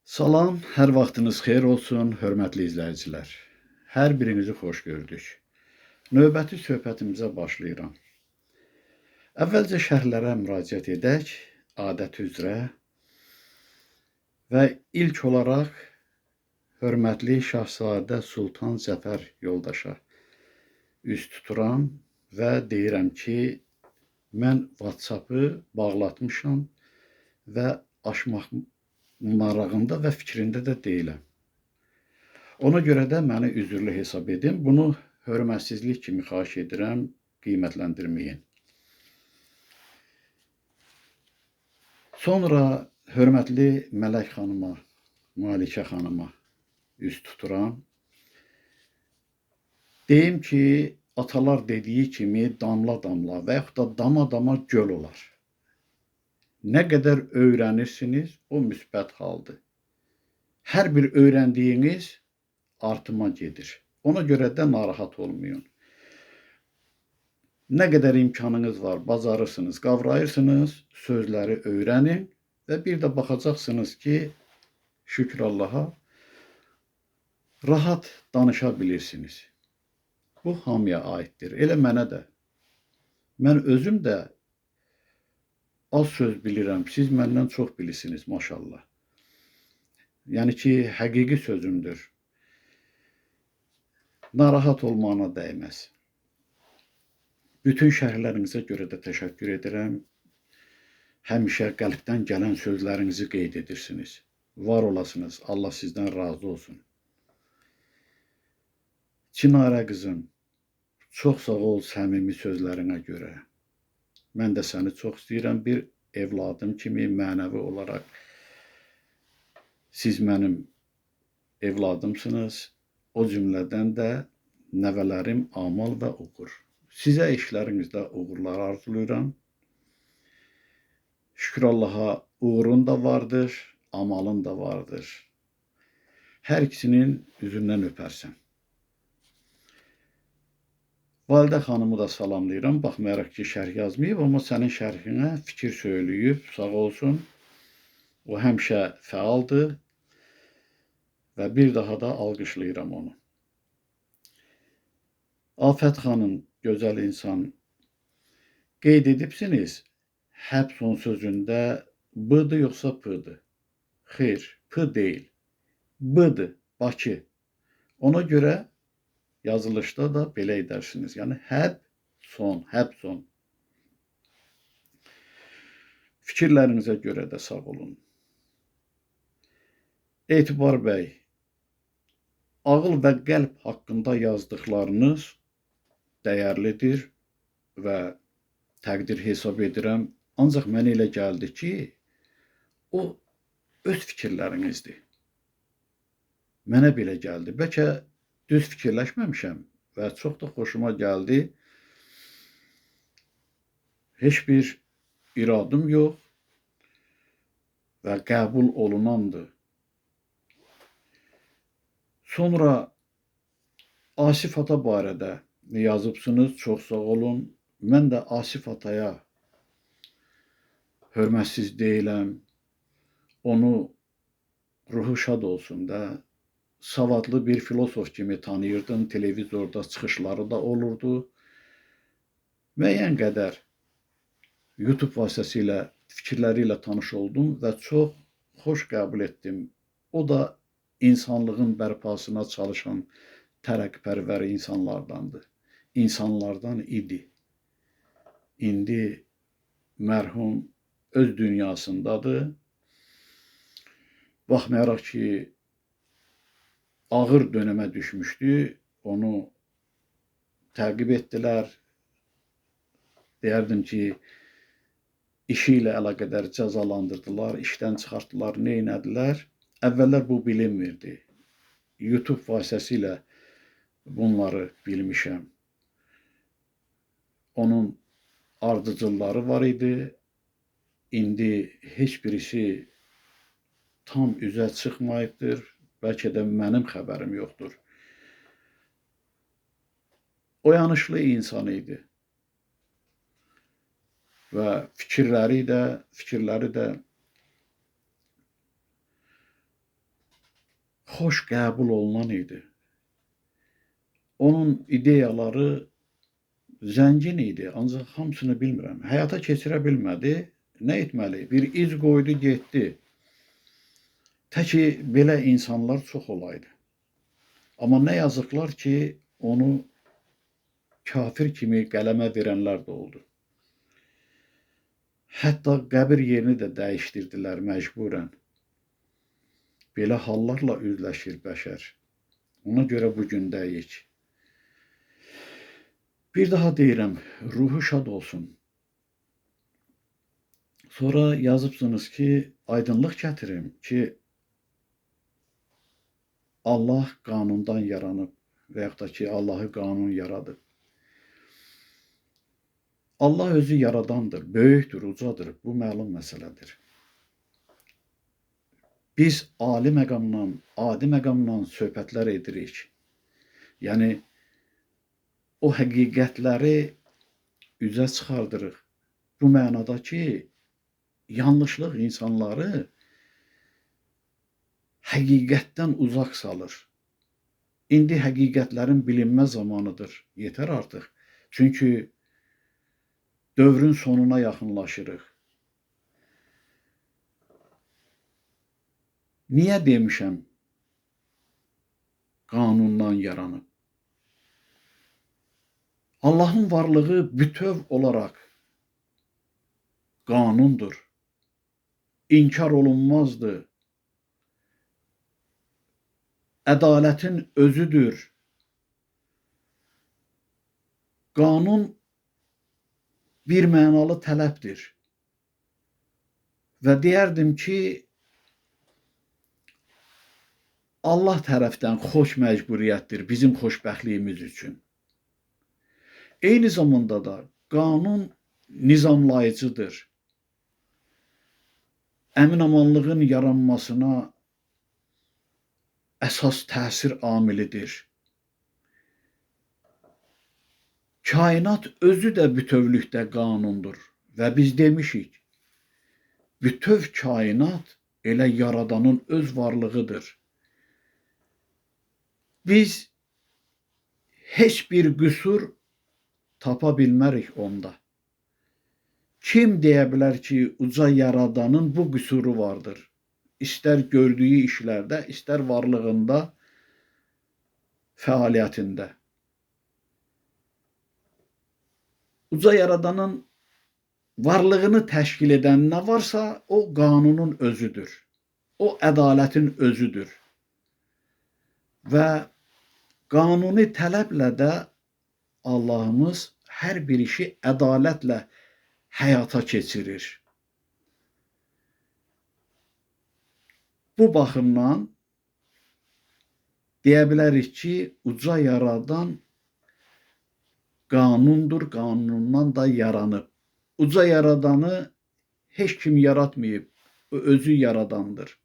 Salam, hər vaxtınız xeyir olsun, hörmətli izləyicilər. Hər birinizi xoş gördük. Növbəti söhbətimizə başlayıram. Əvvəlcə şərhlərə müraciət edək, adət üzrə. Və ilk olaraq hörmətli Şahzadə Sultan Zəfər yoldaşa üz tuturam və deyirəm ki, mən WhatsApp-ı bağlatmışam və aşmaq marağında və fikrində də deyiləm. Ona görə də məni üzürlü hesab edin. Bunu hörmətsizlik kimi xahiş edirəm, qiymətləndirməyin. Sonra hörmətli Mələk xanıma, Malikə xanıma üz tuturam. Deyim ki, atalar dediyi kimi damla-damla və yaxud da dama-dama göl olar. Nə qədər öyrənirsiniz, o müsbət haldır. Hər bir öyrəndiyiniz artıma gedir. Ona görə də narahat olmayın. Nə qədər imkanınız var, bacarırsınız, qavrayırsınız, sözləri öyrənin və bir də baxacaqsınız ki, şükür Allaha, rahat danışa bilirsiniz. Bu hamıya aiddir. Elə mənə də. Mən özüm də az söz bilirəm. Siz məndən çox bilirsiniz, maşallah. Yəni ki, həqiqi sözümdür. Narahat olmağına dəyməz. Bütün şərhlərinizə görə də təşəkkür edirəm. Həmişə qəlbdən gələn sözlərinizi qeyd edirsiniz. Var olasınız. Allah sizdən razı olsun. Çinarə qızım, çox sağ ol səmimi sözlərinə görə. Mən də səni çox istəyirəm bir evladım kimi mənəvi olaraq. Siz mənim evladımsınız. O cümlədən də nəvələrim Amal və Uğur. Sizə işlərinizdə uğurlar arzulayıram. Şükür Allaha, uğurun da vardır, amalın da vardır. Hər ikisinin üzündən öpərsən. Validə xanımı da salamlayıram. Baxmayaraq ki, şərh yazmayıb, amma sənin şərhinə fikir söyləyib, sağ olsun. O həmişə fəaldır və bir daha da alqışlayıram onu. Afət xanım, gözəl insan, qeyd edibsiniz, həb son sözündə B-dır yoxsa P-dır? Xeyr, P deyil, B-dır, Bakı. Ona görə yazılışda da belə edərsiniz. Yəni, həb son, həb son. Fikirlərinizə görə də sağ olun. Etibar bəy, ağıl və qəlb haqqında yazdıqlarınız dəyərlidir və təqdir hesab edirəm. Ancaq mənə elə gəldi ki, o öz fikirlərinizdir. Mənə belə gəldi. Bəlkə düz fikirləşməmişəm və çox da xoşuma gəldi. Heç bir iradım yox və qəbul olunandır. Sonra Asif ata barədə yazıbsınız, çox sağ olun. Mən də Asif ataya hörmətsiz deyiləm. Onu ruhu şad olsun da, savadlı bir filosof kimi tanıyırdım. Televizorda çıxışları da olurdu. Müəyyən qədər YouTube vasitəsilə fikirləri ilə tanış oldum və çox xoş qəbul etdim. O da insanlığın bərpasına çalışan tərəqqipərvər insanlardandır. İnsanlardan idi. İndi mərhum öz dünyasındadır. Baxmayaraq ki, ağır dönəmə düşmüşdü, onu təqib etdilər. Deyərdim ki, işi ilə əlaqədar cəzalandırdılar, işdən çıxartdılar, nə elədilər? Əvvəllər bu bilinmirdi. YouTube vasitəsilə bunları bilmişəm. Onun ardıcılları var idi. İndi heç birisi tam üzə çıxmayıbdır. Bəlkə də mənim xəbərim yoxdur. Oyanışlı insan idi. Və fikirləri də Xoş qəbul olunan idi. Onun ideyaları zəngin idi, ancaq hamısını bilmirəm. Həyata keçirə bilmədi. Nə etməli? Bir iz qoydu, getdi. Təki belə insanlar çox olaydı. Amma nə yazıqlar ki, onu kafir kimi qələmə verənlər də oldu. Hətta qəbir yerini də dəyişdirdilər məcburən. Belə hallarla üzləşir bəşər. Ona görə bu gündəyik. Bir daha deyirəm, ruhu şad olsun. Sonra yazıbsınız ki, aydınlıq gətirim ki, Allah qanundan yaranıb və yaxud da ki, Allahı qanun yaradıb. Allah özü yaradandır, böyükdür, ucadır. Bu məlum məsələdir. Biz ali məqamdan, adi məqamdan söhbətlər edirik. Yəni, o həqiqətləri üzə çıxardırıq. Bu mənada ki, yanlışlıq insanları həqiqətdən uzaq salır. İndi həqiqətlərin bilinmə zamanıdır. Yetər artıq. Çünki dövrün sonuna yaxınlaşırıq. Niyə demişəm qanundan yaranıb? Allahın varlığı bütöv olaraq qanundur. İnkar olunmazdı. Ədalətin özüdür. Qanun bir mənalı tələbdir. Və deyərdim ki, Allah tərəfdən xoş məcburiyyətdir bizim xoşbəxtliyimiz üçün. Eyni zamanda da qanun nizamlayıcıdır. Əmin-amanlığın yaranmasına əsas təsir amilidir. Kainat özü də bütövlükdə qanundur və biz demişik, bütöv kainat elə Yaradanın öz varlığıdır. Biz heç bir qüsur tapa bilmərik onda. Kim deyə bilər ki, uca Yaradanın bu qüsuru vardır? İstər gördüyü işlərdə, istər varlığında, fəaliyyətində. Uca Yaradanın varlığını təşkil edən nə varsa, o qanunun özüdür. O ədalətin özüdür. Və qanuni tələblə də Allahımız hər bir işi ədalətlə həyata keçirir. Bu baxımdan deyə bilərik ki, uca Yaradan qanundur, qanundan da yaranıb. Uca Yaradanı heç kim yaratmayıb, o özü yaradandır.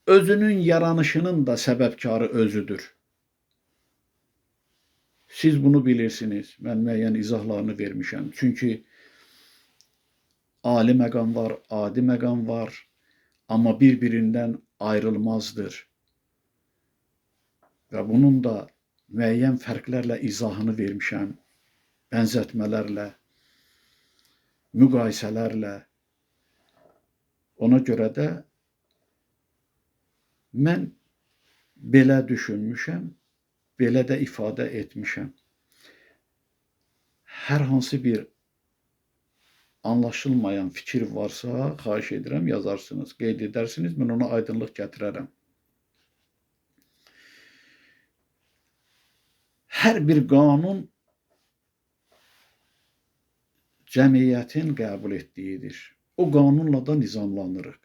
Özünün yaranışının da səbəbkarı özüdür. Siz bunu bilirsiniz. Mən müəyyən izahlarını vermişəm. Çünki ali məqam var, adi məqam var, amma bir-birindən ayrılmazdır. Və bunun da müəyyən fərqlərlə izahını vermişəm, bənzətmələrlə, müqayisələrlə. Ona görə də mən belə düşünmüşəm, belə də ifadə etmişəm. Hər hansı bir anlaşılmayan fikir varsa, xahiş edirəm, yazarsınız, qeyd edərsiniz, mən ona aydınlıq gətirərəm. Hər bir qanun cəmiyyətin qəbul etdiyidir. O qanunla da nizamlanırıq.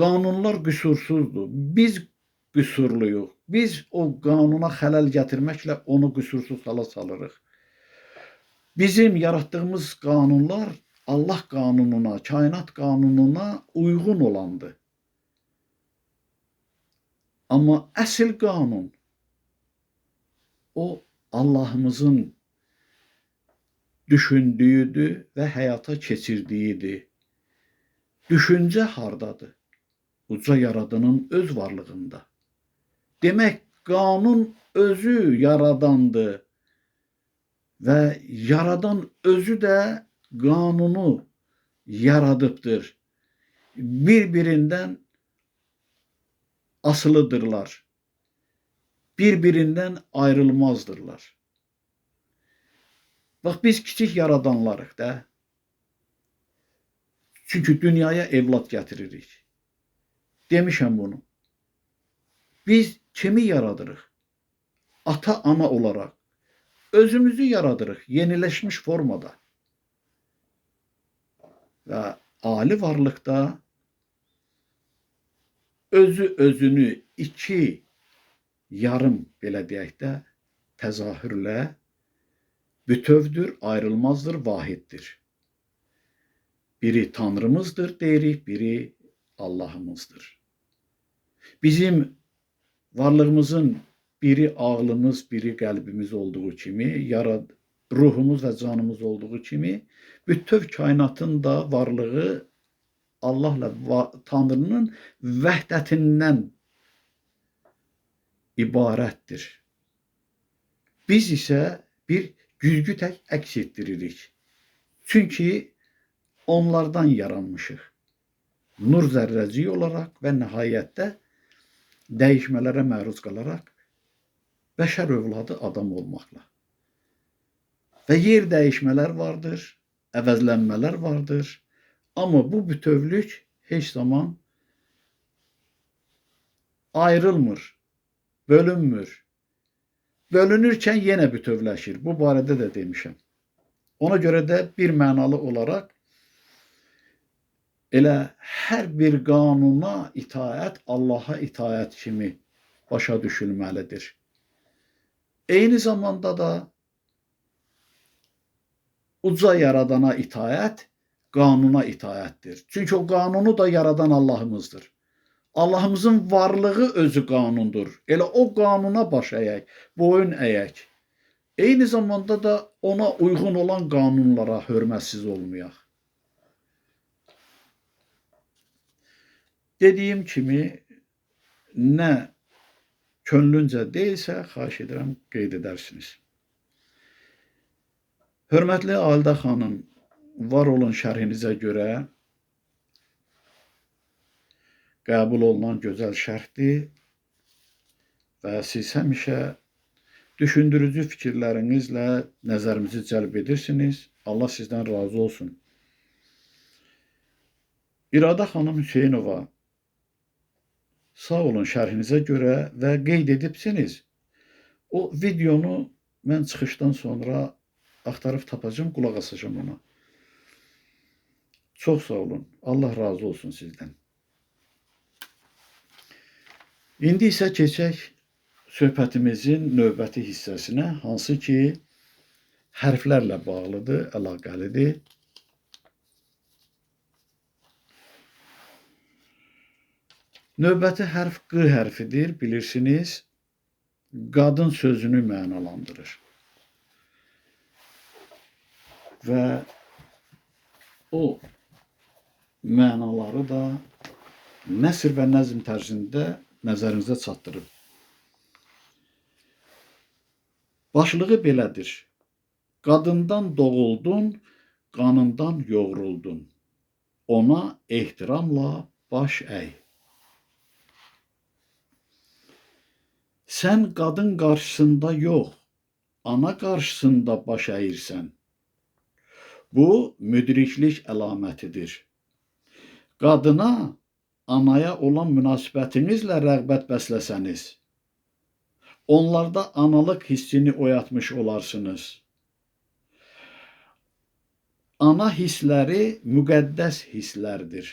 Qanunlar qüsursuzdur. Biz qüsurluyuq. Biz o qanuna xələl gətirməklə onu qüsursuz hala salırıq. Bizim yaratdığımız qanunlar Allah qanununa, kainat qanununa uyğun olandır. Amma əsl qanun o Allahımızın düşündüyüdür və həyata keçirdiyidir. Düşüncə hardadır? Uca Yaradanın öz varlığında. Demək, qanun özü yaradandır və yaradan özü də qanunu yaradıbdır. Bir-birindən asılıdırlar. Bir-birindən ayrılmazdırlar. Bax, biz kiçik yaradanlarıq da. Çünki dünyaya evlad gətiririk. Demişəm bunu. Biz kimi yaradırıq? Ata-ana olaraq. Özümüzü yaradırıq yeniləşmiş formada. Və ali varlıqda özü özünü iki yarım, belə deyək də, təzahürlə bütövdür, ayrılmazdır, vahiddir. Biri Tanrımızdır deyirik, biri Allahımızdır. Bizim varlığımızın biri ağlımız, biri qəlbimiz olduğu kimi, ruhumuz və canımız olduğu kimi, bütöv kainatın da varlığı Allahla Tanrının vəhdətindən ibarətdir. Biz isə bir güzgü tək əks etdiririk. Çünki onlardan yaranmışıq. Nur zərrəciyi olaraq və nəhayətdə dəyişmələrə məruz qalaraq bəşər övladı adam olmaqla. Və yer dəyişmələr vardır, əvəzlənmələr vardır. Amma bu bütövlük heç zaman ayrılmır, bölünmür. Bölünürkən yenə bütövləşir. Bu barədə də demişəm. Ona görə də bir mənalı olaraq elə hər bir qanuna itaət Allaha itaət kimi başa düşülməlidir. Eyni zamanda da uca yaradana itaət qanuna itaətdir. Çünki o qanunu da yaradan Allahımızdır. Allahımızın varlığı özü qanundur. Elə o qanuna baş əyək, boyun əyək. Eyni zamanda da ona uyğun olan qanunlara hörmətsiz olmayaq. Dediyim kimi, nə könlüncə deyilsə, xahiş edirəm, qeyd edərsiniz. Hörmətli Alidə xanım, var olun şərhinizə görə qəbul olunan gözəl şərhdir və siz həmişə düşündürücü fikirlərinizlə nəzərimizi cəlb edirsiniz. Allah sizdən razı olsun. İradə xanım Hüseynova, sağ olun şərhinizə görə və qeyd edibsiniz. O videonu mən çıxışdan sonra axtarıb tapacağım, qulaq asacağım ona. Çox sağ olun. Allah razı olsun sizdən. İndi isə keçək söhbətimizin növbəti hissəsinə, hansı ki hərflərlə bağlıdır, əlaqəlidir. Növbəti hərf Q hərfidir, bilirsiniz. Qadın sözünü mənalandırır. Və o mənaları da nəsr və nəzm tərzində nəzərinizə çatdırıb. Başlığı belədir. Qadından doğuldun, qanından yoğruldun. Ona ehtiramla baş əy. Sən qadın qarşısında yox, ana qarşısında baş əyirsən. Bu, müdriklik əlamətidir. Qadına, anaya olan münasibətinizlə rəğbət bəsləsəniz, onlarda analıq hissini oyatmış olarsınız. Ana hissləri müqəddəs hisslərdir.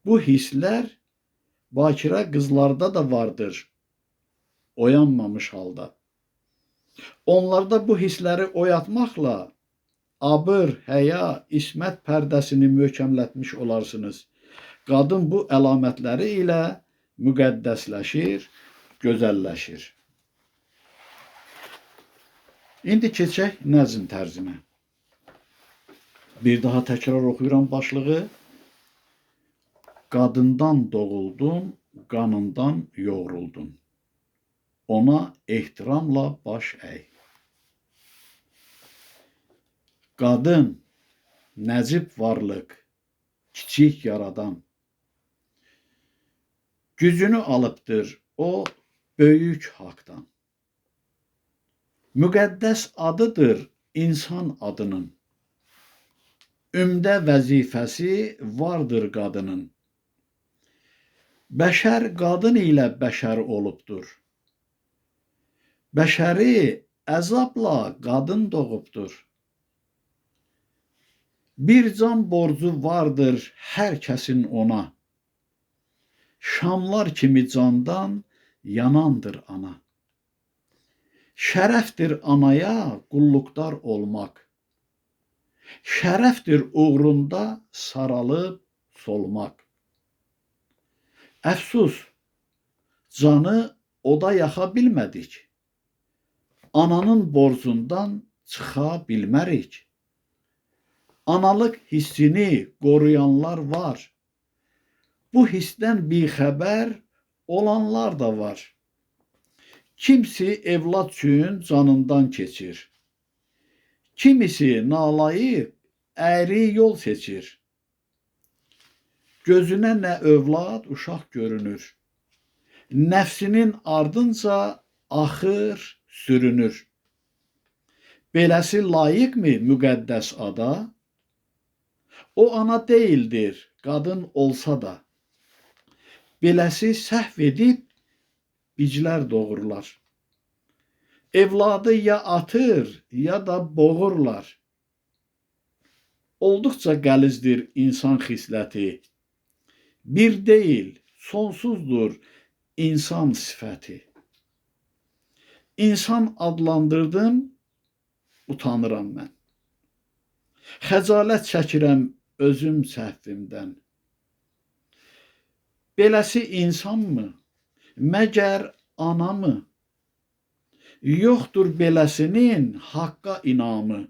Bu hisslər bakirə qızlarda da vardır, oyanmamış halda. Onlarda bu hissləri oyatmaqla abır, həya, ismət pərdəsini möhkəmlətmiş olarsınız. Qadın bu əlamətləri ilə müqəddəsləşir, gözəlləşir. İndi keçək nəzm tərzinə. Bir daha təkrar oxuyuram başlığı. Qadından doğuldun, qanından yoğruldun. Ona ehtiramla baş əy. Qadın, nəcib varlıq, kiçik yaradan. Gücünü alıbdır o böyük haqdan. Müqəddəs adıdır insan adının. Ümdə vəzifəsi vardır qadının. Bəşər qadın ilə bəşər olubdur. Bəşəri əzabla qadın doğubdur. Bir can borcu vardır hər kəsin ona. Şamlar kimi candan yanandır ana. Şərəfdir anaya qulluqdar olmaq. Şərəfdir uğrunda saralıb solmaq. Əfsus, canı oda yaxa bilmədik. Ananın borcundan çıxa bilmərik. Analıq hissini qoruyanlar var. Bu hissdən bixəbər olanlar da var. Kimsi evlad üçün canından keçir. Kimisi nalayiq əyri yol seçir. Gözünə nə övlad, uşaq görünür. Nəfsinin ardınca axır, sürünür. Beləsi layiqmi müqəddəs ada? O ana deyildir, qadın olsa da. Beləsi səhv edib biclər doğurlar. Evladı ya atır, ya da boğurlar. Olduqca qəlizdir insan xisləti. Bir deyil, sonsuzdur insan sifəti. İnsan adlandırdım, utanıram mən. Xəcalət çəkirəm özüm səhvimdən. Beləsi insanmı? Məgər anamı? Yoxdur beləsinin haqqa inamı.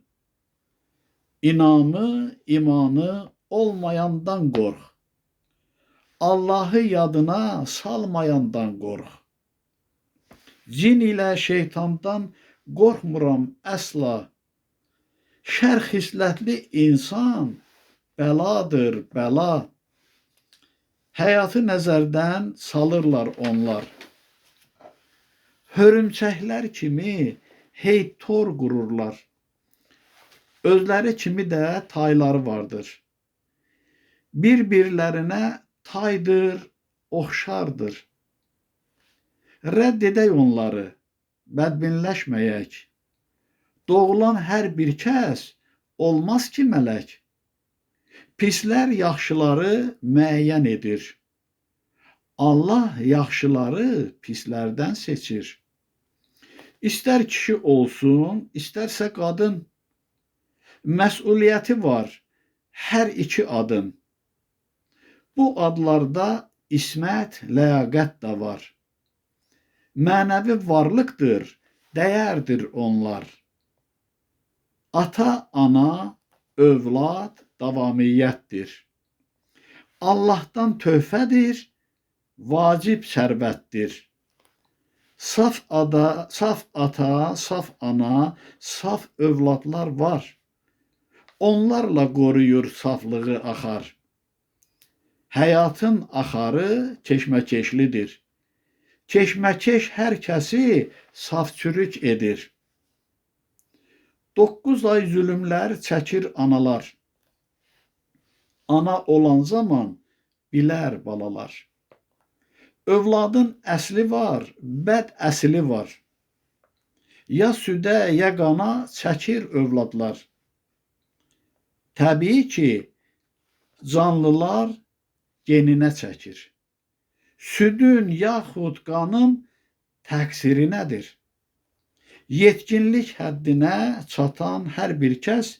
İnamı, imanı olmayandan qorx. Allahı yadına salmayandan qorx. Cin ilə şeytandan qorxmuram əsla. Şər xislətli insan bəladır, bəla. Həyatı nəzərdən salırlar onlar. Hörümçəklər kimi hey tor qururlar. Özləri kimi də tayları vardır. Bir-birlərinə taydır, oxşardır. Rədd edək onları, bədbinləşməyək. Doğulan hər bir kəs olmaz ki mələk. Pislər yaxşıları müəyyən edir. Allah yaxşıları pislərdən seçir. İstər kişi olsun, istərsə qadın. Məsuliyyəti var hər iki adın. Bu adlarda ismət, ləyaqət də var. Mənəvi varlıqdır, dəyərdir onlar. Ata, ana, övlad davamiyyətdir. Allahdan töhfədir, vacib sərvətdir. Saf ada, saf ata, saf ana, saf övladlar var. Onlarla qoruyur saflığı axar. Həyatın axarı keşməkeşlidir. Keşməkeş hər kəsi saf çürük edir. 9 ay zülümlər çəkir analar. Ana olan zaman bilər balalar. Övladın əsli var, bəd əsli var. Ya südə, ya qana çəkir övladlar. Təbii ki, canlılar geninə çəkir. Südün yaxud qanın təqsiri nədir? Yetkinlik həddinə çatan hər bir kəs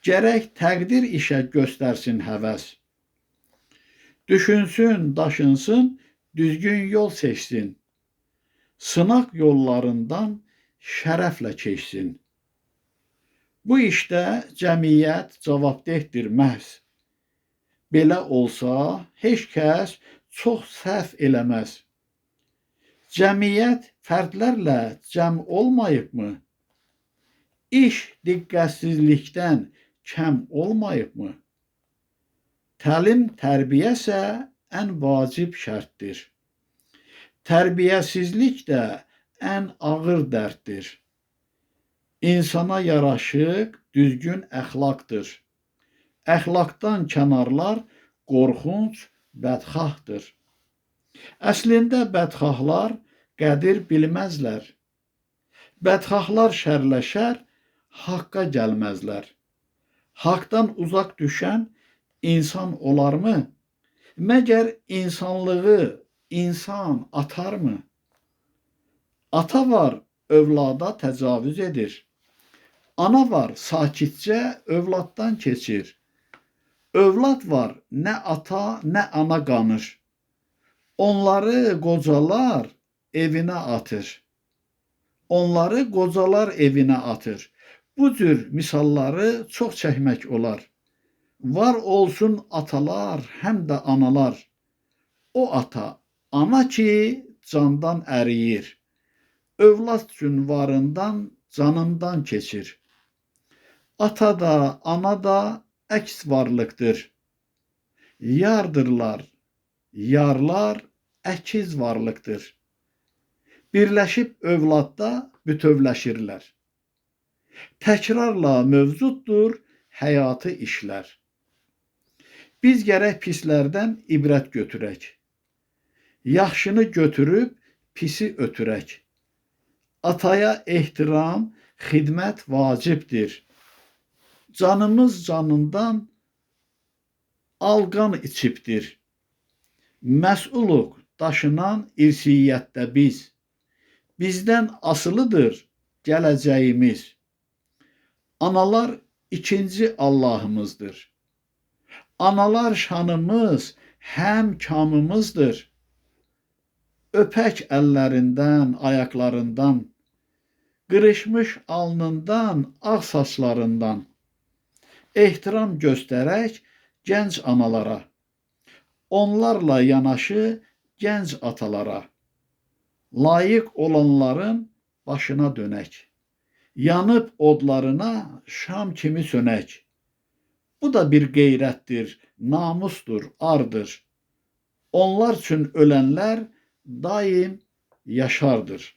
gərək təqdir işə göstərsin həvəs. Düşünsün, daşınsın, düzgün yol seçsin. Sınaq yollarından şərəflə keçsin. Bu işdə cəmiyyət cavabdehdir məhz. Belə olsa, heç kəs çox səhv eləməz. Cəmiyyət fərdlərlə cəm olmayıbmı? İş diqqətsizlikdən kəm olmayıbmı? Təlim, tərbiyə isə ən vacib şərtdir. Tərbiyəsizlik də ən ağır dərddir. İnsana yaraşıq düzgün əxlaqdır. Əxlaqdan kənarlar qorxunc bədxahdır. Əslində bədxahlar qədir bilməzlər. Bədxahlar şərləşər, haqqa gəlməzlər. Haqdan uzaq düşən insan olarmı? Məgər insanlığı insan atarmı? Ata var, övlada təcavüz edir. Ana var, sakitcə övladdan keçir. Övlad var, nə ata, nə ana qanır. Onları qocalar evinə atır. Onları qocalar evinə atır. Bu cür misalları çox çəkmək olar. Var olsun atalar, həm də analar. O ata, ana ki candan əriyir. Övlad üçün varından, canından keçir. Ata da, ana da əks varlıqdır. Yardırlar, yarlar əkiz varlıqdır. Birləşib övladda bütövləşirlər. Təkrarla mövcuddur həyatı işlər. Biz gərək pislərdən ibrət götürək. Yaxşını götürüb pisi ötürək. Ataya ehtiram, xidmət vacibdir. Canımız canından alqan içibdir. Məsuluq daşınan irsiyyətdə biz. Bizdən asılıdır gələcəyimiz. Analar ikinci Allahımızdır. Analar şanımız, həm kamımızdır. Öpək əllərindən, ayaqlarından, qırışmış alnından, ağ saçlarından. Ehtiram göstərək gənc analara. Onlarla yanaşı gənc atalara. Layiq olanların başına dönək. Yanıb odlarına şam kimi sönək. Bu da bir qeyrətdir, namusdur, ardır. Onlar üçün ölənlər daim yaşardır.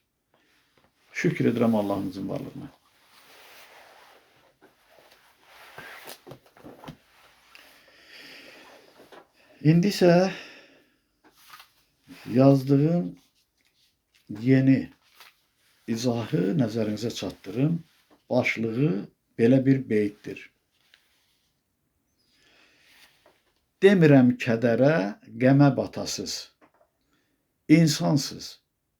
Şükür edirəm Allahımızın varlığına. İndi isə yazdığım yeni izahı nəzərinizə çatdırım. Başlığı belə bir beytdir. Demirəm kədərə, qəmə batasız. İnsansız,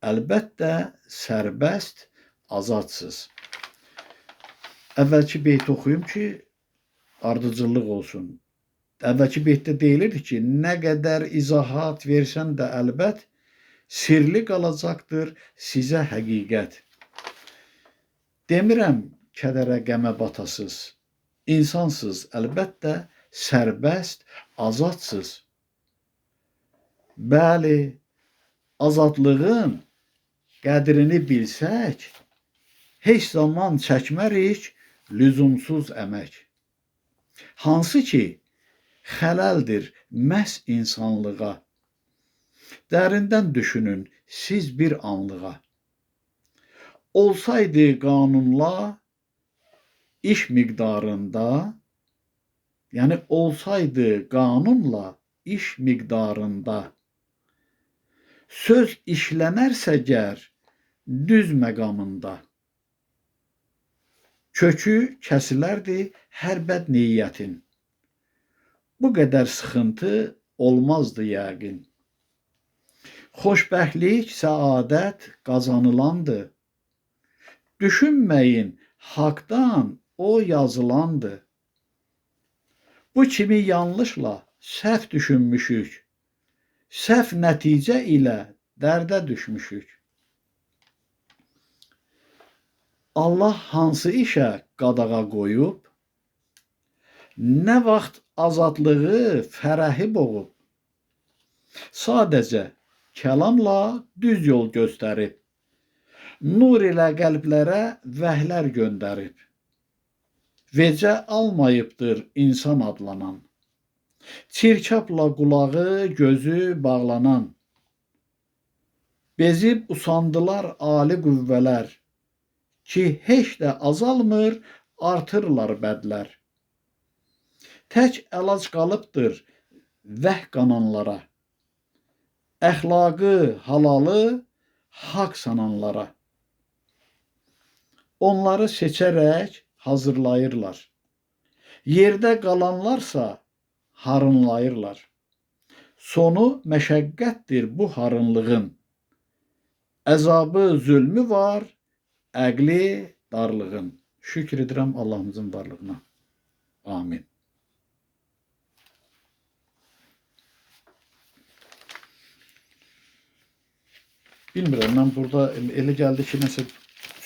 əlbəttə sərbəst, azadsız. Əvvəlki beyti oxuyum ki, ardıcıllıq olsun. Əvvəlki beytdə deyilirdi ki, nə qədər izahat versən də əlbət, sirli qalacaqdır sizə həqiqət. Demirəm kədərə, qəmə batasız. İnsansız, əlbəttə sərbəst, azadsız. Bəli, azadlığın qədrini bilsək, heç zaman çəkmərik lüzumsuz əmək. Hansı ki, xələldir məhz insanlığa. Dərindən düşünün siz bir anlığa. Olsaydı qanunla iş miqdarında, yəni olsaydı qanunla iş miqdarında, söz işlənərsə gər düz məqamında, kökü kəsilərdi hər bəd niyyətin. Bu qədər sıxıntı olmazdı yəqin. Xoşbəxtlik, səadət qazanılandı. Düşünməyin, haqdan o yazılandı. Bu kimi yanlışla səhv düşünmüşük. Səhv nəticə ilə dərdə düşmüşük. Allah hansı işə qadağa qoyub? Nə vaxt Azadlığı, fərəhi boğub. Sadəcə kəlamla düz yol göstərib. Nur ilə qəlblərə vəhlər göndərib. Vecə almayıbdır insan adlanan. Çirkabla qulağı, gözü bağlanan. Bezib usandılar ali qüvvələr ki, heç də azalmır, artırlar bədlər. Tək əlac qalıbdır vəh qananlara, əxlaqı, halalı haqq sananlara. Onları seçərək hazırlayırlar. Yerdə qalanlarsa harınlayırlar. Sonu məşəqqətdir bu harınlığın. Əzabı, zülmü var, əqli darlığın. Şükür edirəm Allahımızın varlığına. Amin. Bilmirəm, mən burada elə gəldi ki, nəsə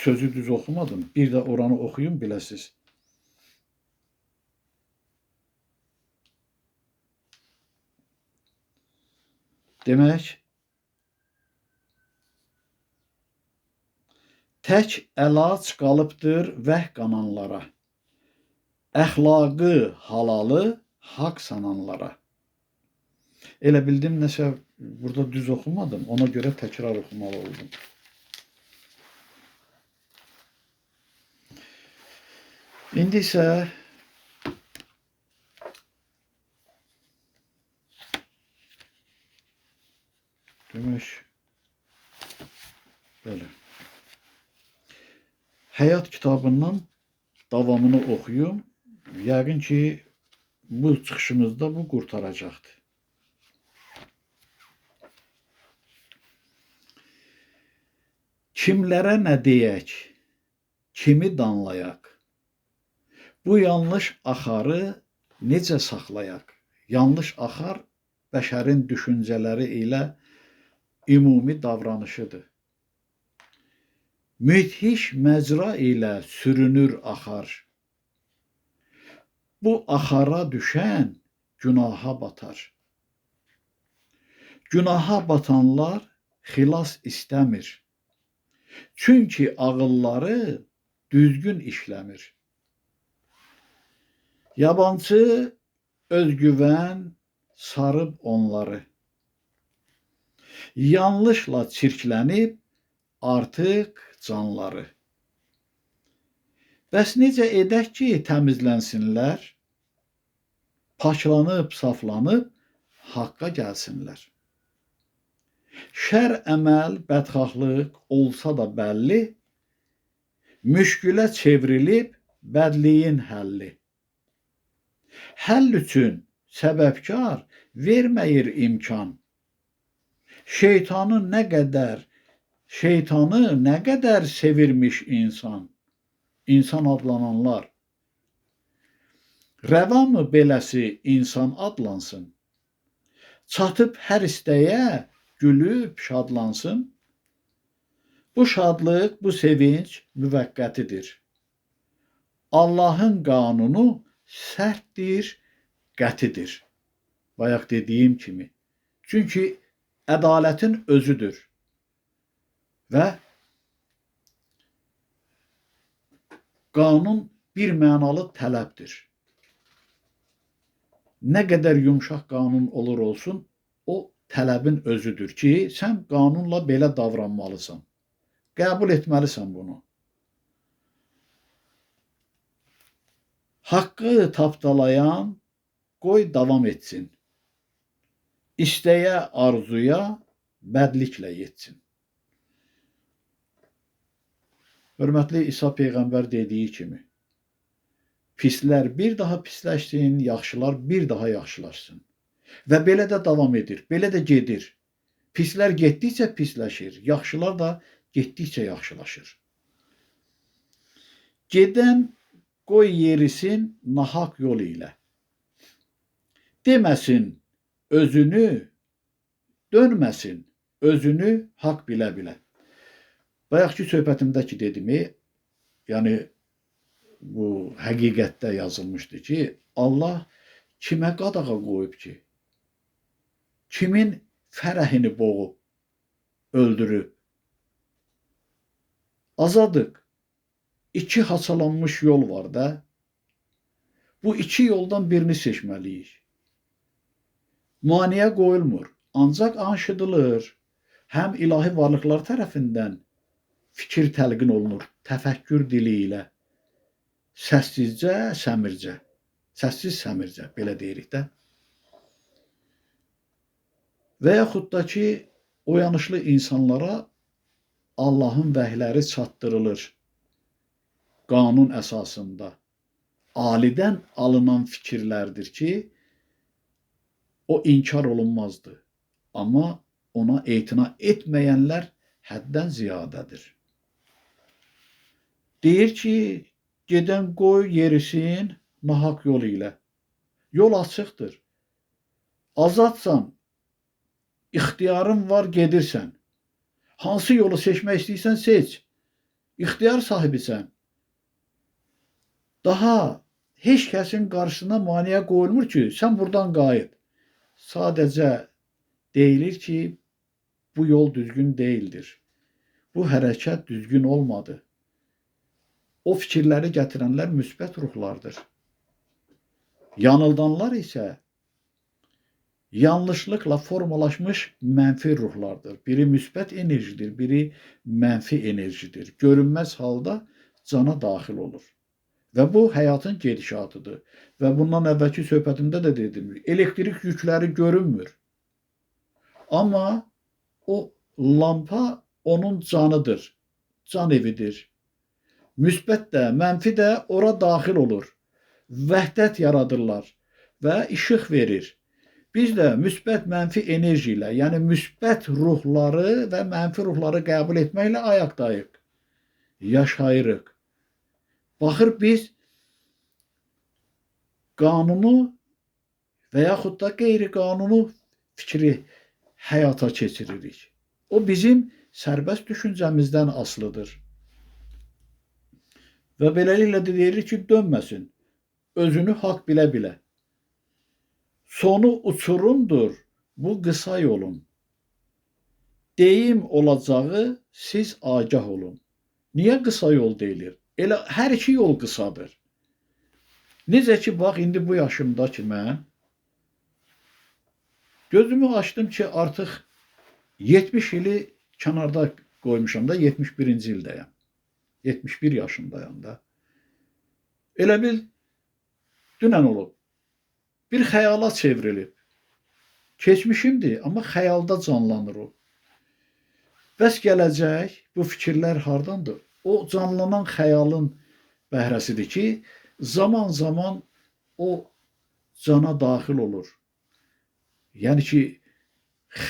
sözü düz oxumadım. Bir də oranı oxuyum, biləsiz. Demək, tək əlac qalıbdır vəh qananlara, əxlaqı, halalı haqq sananlara. Elə bildim, nəsə burada düz oxumadım, ona görə təkrar oxumalı oldum. İndi isə demək, belə. Həyat kitabından davamını oxuyum. Yəqin ki, bu çıxışımızda bu qurtaracaqdır. Kimlərə nə deyək, kimi danlayaq? Bu yanlış axarı necə saxlayaq? Yanlış axar bəşərin düşüncələri ilə ümumi davranışıdır. Müthiş məcra ilə sürünür axar. Bu axara düşən günaha batar. Günaha batanlar xilas istəmir. Çünki ağılları düzgün işləmir. Yabancı özgüvən sarıb onları. Yanlışla çirklənib artıq canları. Bəs necə edək ki, təmizlənsinlər, paklanıb, saflanıb, haqqa gəlsinlər? Şər əməl, bədxahlıq olsa da bəlli, müşkülə çevrilib bədliyin həlli. Həll üçün səbəbkar verməyir imkan. Şeytanı nə qədər sevirmiş insan, insan adlananlar. Rəva mı beləsi insan adlansın? Çatıb hər istəyə gülüb şadlansın. Bu şadlıq, bu sevinç müvəqqətidir. Allahın qanunu sərtdir, qətidir. Bayaq dediyim kimi. Çünki ədalətin özüdür. Və qanun bir mənalı tələbdir. Nə qədər yumşaq qanun olur olsun, o tələbin özüdür ki, sən qanunla belə davranmalısan. Qəbul etməlisən bunu. Haqqı tapdalayan qoy davam etsin. İstəyə arzuya bədliklə yetsin. Hörmətli İsa Peyğəmbər dediyi kimi, pislər bir daha pisləşsin, yaxşılar bir daha yaxşılaşsın. Və belə də davam edir, belə də gedir. Pislər getdikcə pisləşir, yaxşılar da getdikcə yaxşılaşır. Gedən qoy yerisin nahaq yol ilə. Deməsin özünü, dönməsin özünü haqq bilə-bilə. Bayaqki söhbətimdəki dedimi, yəni bu həqiqətdə yazılmışdı ki, Allah Kimə qadağa qoyub ki? Kimin fərəhini boğub, öldürüb? Azadıq. İki haçalanmış yol var da. Bu iki yoldan birini seçməliyik. Maneə qoyulmur, ancaq anşıdılır. Həm ilahi varlıqlar tərəfindən fikir təlqin olunur, təfəkkür dili ilə. Səssizcə, səmircə. Səssiz səmircə, belə deyirik də. Və yaxud da ki, oyanışlı insanlara Allahın vəhləri çatdırılır. Qanun əsasında. Alidən alınan fikirlərdir ki, o inkar olunmazdı. Amma ona etina etməyənlər həddən ziyadədir. Deyir ki, gedən qoy yerisin nahaq yolu ilə. Yol açıqdır. Azadsan, ixtiyarın var, gedirsən. Hansı yolu seçmək istəyirsən, seç. İxtiyar sahibisən. Daha heç kəsin qarşısına maneə qoyulmur ki, sən buradan qayıt. Sadəcə deyilir ki, bu yol düzgün deyildir. Bu hərəkət düzgün olmadı. O fikirləri gətirənlər müsbət ruhlardır. Yanıldanlar isə yanlışlıqla formalaşmış mənfi ruhlardır. Biri müsbət enerjidir, biri mənfi enerjidir. Görünməz halda cana daxil olur. Və bu həyatın gedişatıdır. Və bundan əvvəlki söhbətimdə də dedim, elektrik yükləri görünmür. Amma o lampa onun canıdır, can evidir. Müsbət də, mənfi də ora daxil olur. Vəhdət yaradırlar və işıq verir. Biz də müsbət, mənfi enerji ilə, yəni müsbət ruhları və mənfi ruhları qəbul etməklə ayaqdayıq, yaşayırıq. Baxır biz qanunu və yaxud da qeyri-qanunu fikri həyata keçiririk. O bizim sərbəst düşüncəmizdən asılıdır. Və beləliklə də deyirik ki, dönməsin. Özünü haqq bilə-bilə. Sonu uçurumdur bu qısa yolun. Deyim olacağı siz agah olun. Niyə qısa yol deyilir? Elə hər iki yol qısadır. Necə ki, bax, indi bu yaşımda ki, mən gözümü açdım ki, artıq 70 ili kənarda qoymuşam da, 71-ci ildəyəm. 71 yaşındayam da. Elə bil, dünən olub. Bir xəyala çevrilib. Keçmişimdir, amma xəyalda canlanır o. Bəs gələcək, bu fikirlər hardandır? O canlanan xəyalın bəhrəsidir ki, zaman-zaman o cana daxil olur. Yəni ki,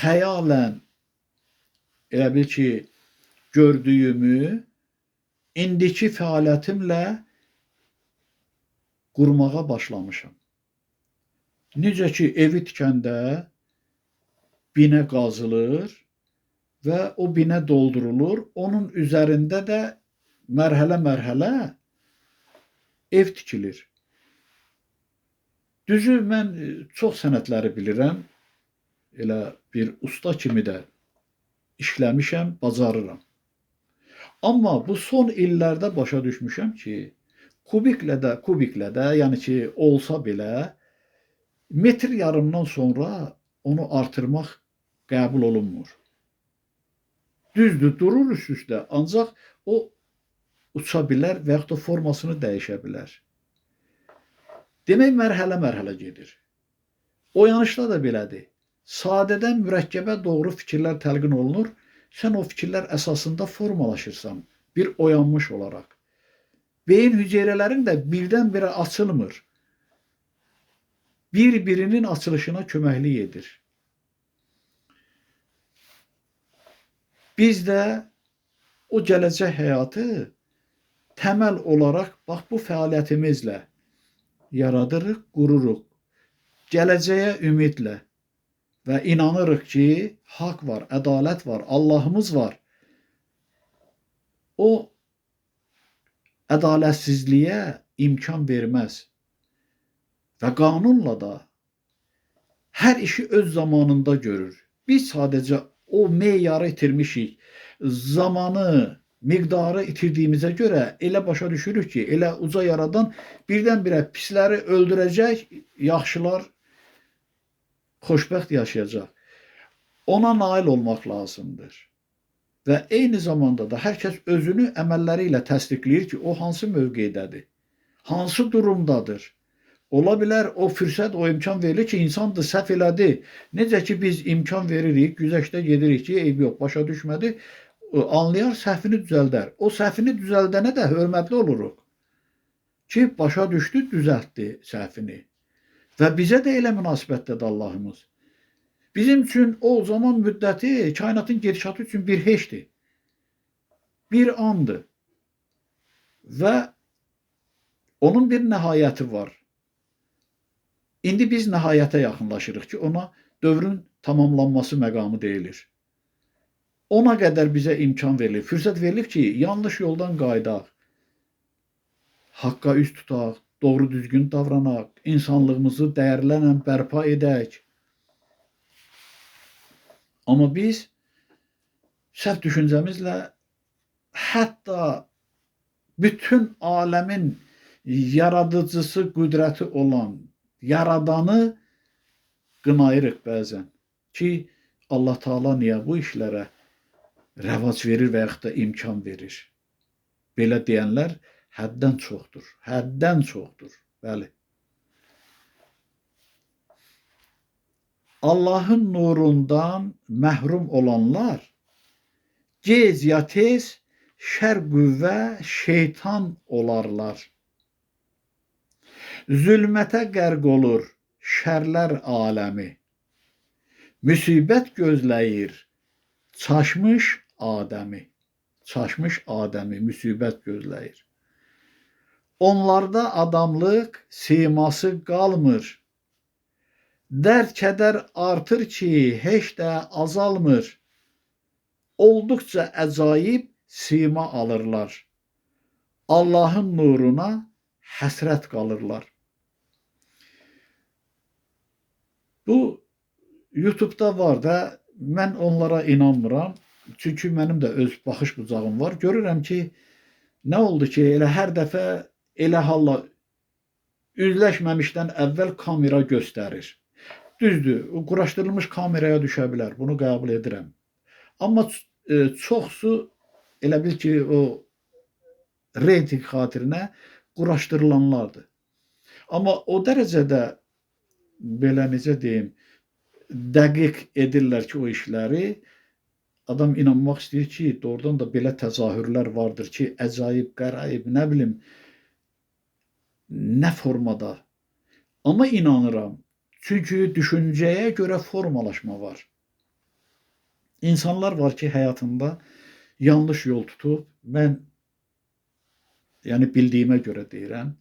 xəyalən elə bil ki, gördüyümü indiki fəaliyyətimlə qurmağa başlamışam. Necə ki, evi tikəndə binə qazılır və o binə doldurulur, onun üzərində də mərhələ-mərhələ ev tikilir. Düzü, mən çox sənətləri bilirəm. Elə bir usta kimi də işləmişəm, bacarıram. Amma bu son illərdə başa düşmüşəm ki, kubiklə də, yəni ki, olsa belə, metr yarımdan sonra onu artırmaq qəbul olunmur. Düzdür, durur üst-üstə, ancaq o uça bilər və yaxud da formasını dəyişə bilər. Demək, mərhələ-mərhələ gedir. Oyanışda da belədir. Sadədən mürəkkəbə doğru fikirlər təlqin olunur. Sən o fikirlər əsasında formalaşırsan, bir oyanmış olaraq. Beyin hüceyrələrin də birdən-birə açılmır. Bir-birinin açılışına köməklik edir. Biz də o gələcək həyatı təməl olaraq bax bu fəaliyyətimizlə yaradırıq, qururuq. Gələcəyə ümidlə və inanırıq ki, haqq var, ədalət var, Allahımız var. O ədalətsizliyə imkan verməz. Və qanunla da hər işi öz zamanında görür. Biz sadəcə o meyarı itirmişik. Zamanı, miqdarı itirdiyimizə görə elə başa düşürük ki, elə uca yaradan birdən-birə pisləri öldürəcək, yaxşılar xoşbəxt yaşayacaq. Ona nail olmaq lazımdır. Və eyni zamanda da hər kəs özünü əməlləri ilə təsdiqləyir ki, o hansı mövqeydədir, hansı durumdadır. Ola bilər o fürsət, o imkan verilir ki, insandır, səhv elədi. Necə ki, biz imkan veririk, güzəştə gedirik ki, eybi yox, başa düşmədi, anlayar, səhvini düzəldər. O səhvini düzəldənə də hörmətli oluruq ki, başa düşdü, düzəltdi səhvini. Və bizə də elə münasibətdədir Allahımız. Bizim üçün o zaman müddəti kainatın gedişatı üçün bir heçdir. Bir andır. Və onun bir nəhayəti var. İndi biz nəhayətə yaxınlaşırıq ki, ona dövrün tamamlanması məqamı deyilir. Ona qədər bizə imkan verilir, fürsət verilir ki, yanlış yoldan qayıdaq, haqqa üz tutaq, doğru düzgün davranaq, insanlığımızı dəyərlərlə bərpa edək. Amma biz səhv düşüncəmizlə hətta bütün aləmin yaradıcısı, qüdrəti olan Yaradanı qınayırıq bəzən ki, Allah Taala niyə bu işlərə rəvac verir və yaxud da imkan verir? Belə deyənlər həddən çoxdur. Həddən çoxdur. Bəli. Allahın nurundan məhrum olanlar gec ya tez şər qüvvə, şeytan olarlar. Zülmətə qərq olur şərlər aləmi. Müsibət gözləyir çaşmış Adəmi. Çaşmış Adəmi müsibət gözləyir. Onlarda adamlıq siması qalmır. Dərd kədər artır ki, heç də azalmır. Olduqca əcaib sima alırlar. Allahın nuruna həsrət qalırlar. Bu YouTube'da var da, mən onlara inanmıram. Çünki mənim də öz baxış bucağım var. Görürəm ki, nə oldu ki, elə hər dəfə elə halla üzləşməmişdən əvvəl kamera göstərir. Düzdür, o quraşdırılmış kameraya düşə bilər. Bunu qəbul edirəm. Amma çoxsu elə bil ki, o reyting xatirinə quraşdırılanlardır. Amma o dərəcədə belə necə deyim, dəqiq edirlər ki, o işləri adam inanmaq istəyir ki, doğrudan da belə təzahürlər vardır ki, əcaib, qəraib, nə bilim, nə formada. Amma inanıram. Çünki düşüncəyə görə formalaşma var. İnsanlar var ki, həyatında yanlış yol tutub, mən yəni bildiyimə görə deyirəm,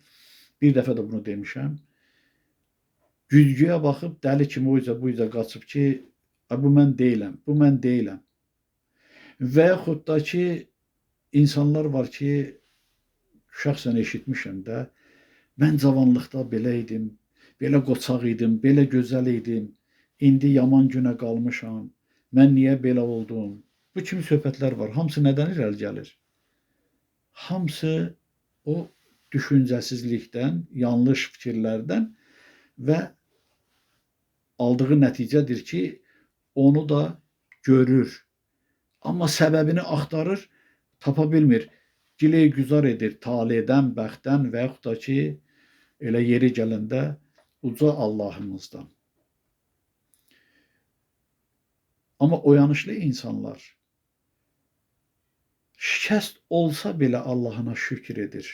bir dəfə də bunu demişəm, güzgüyə baxıb dəli kimi o üzə bu üzə qaçıb ki, bu mən deyiləm, bu mən deyiləm. Və yaxud da ki, insanlar var ki, şəxsən eşitmişəm də, mən cavanlıqda belə idim, belə qoçaq idim, belə gözəl idim, indi yaman günə qalmışam, mən niyə belə oldum? Bu kimi söhbətlər var. Hamısı nədən irəli gəlir? Hamısı o düşüncəsizlikdən, yanlış fikirlərdən və aldığı nəticədir ki, onu da görür. Amma səbəbini axtarır, tapa bilmir. Giley güzar edir taledən, bəxtdən və yaxud da ki, elə yeri gələndə uca Allahımızdan. Amma oyanışlı insanlar şikəst olsa belə Allahına şükür edir.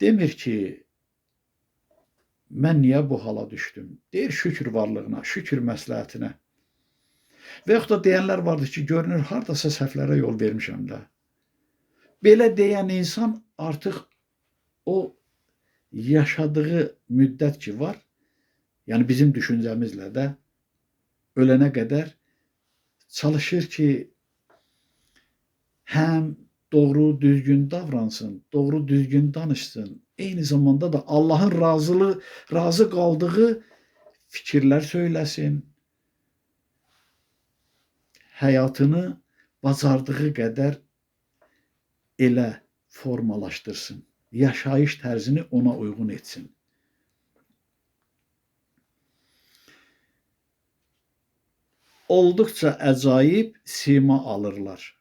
Demir ki, mən niyə bu hala düşdüm? Deyir şükür varlığına, şükür məsləhətinə. Və yaxud da deyənlər vardır ki, görünür hardasa səhvlərə yol vermişəm də. Belə deyən insan artıq o yaşadığı müddət ki var, yəni bizim düşüncəmizlə də ölənə qədər çalışır ki, həm doğru düzgün davransın, doğru düzgün danışsın, Eyni zamanda da Allahın razı qaldığı fikirlər söyləsin. Həyatını bacardığı qədər elə formalaşdırsın. Yaşayış tərzini ona uyğun etsin. Olduqca əcaib sima alırlar.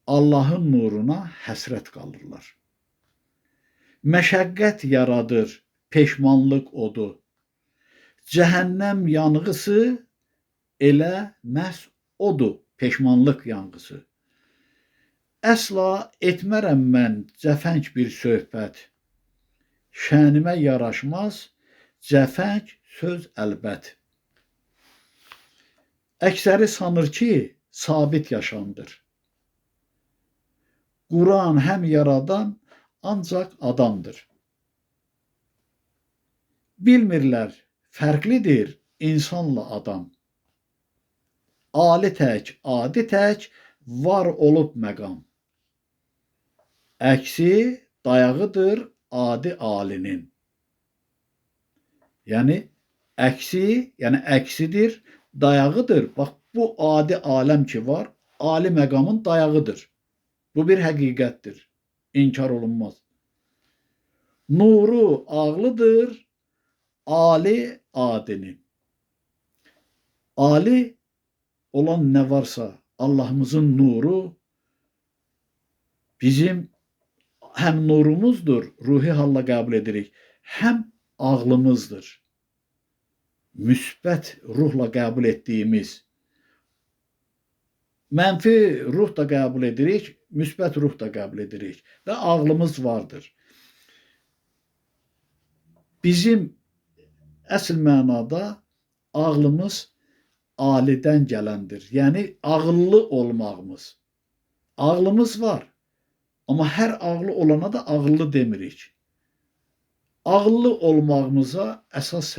Allahın nuruna həsrət qalırlar. Məşəqqət yaradır, peşmanlıq odu. Cəhənnəm yanğısı elə məhz odur, peşmanlıq yanğısı. Əsla etmərəm mən cəfəng bir söhbət. Şənimə yaraşmaz cəfəng söz əlbət. Əksəri sanır ki, sabit yaşamdır. Quran həm yaradan, ancaq adamdır. Bilmirlər, fərqlidir insanla adam. Ali tək, adi tək var olub məqam. Əksi dayağıdır adi alinin. Yəni, əksi, yəni əksidir, dayağıdır. Bax, bu adi aləm ki var, ali məqamın dayağıdır. Bu bir həqiqətdir. İnkar olunmaz. Nuru ağlıdır, ali adinin. Ali olan nə varsa Allahımızın nuru bizim həm nurumuzdur, ruhi halla qəbul edirik, həm ağlımızdır. Müsbət ruhla qəbul etdiyimiz, mənfi ruh da qəbul edirik, müsbət ruh da qəbul edirik və ağlımız vardır. Bizim əsl mənada ağlımız alidən gələndir. Yəni, ağıllı olmağımız. Ağlımız var, amma hər ağlı olana da ağıllı demirik. Ağıllı olmağımıza əsas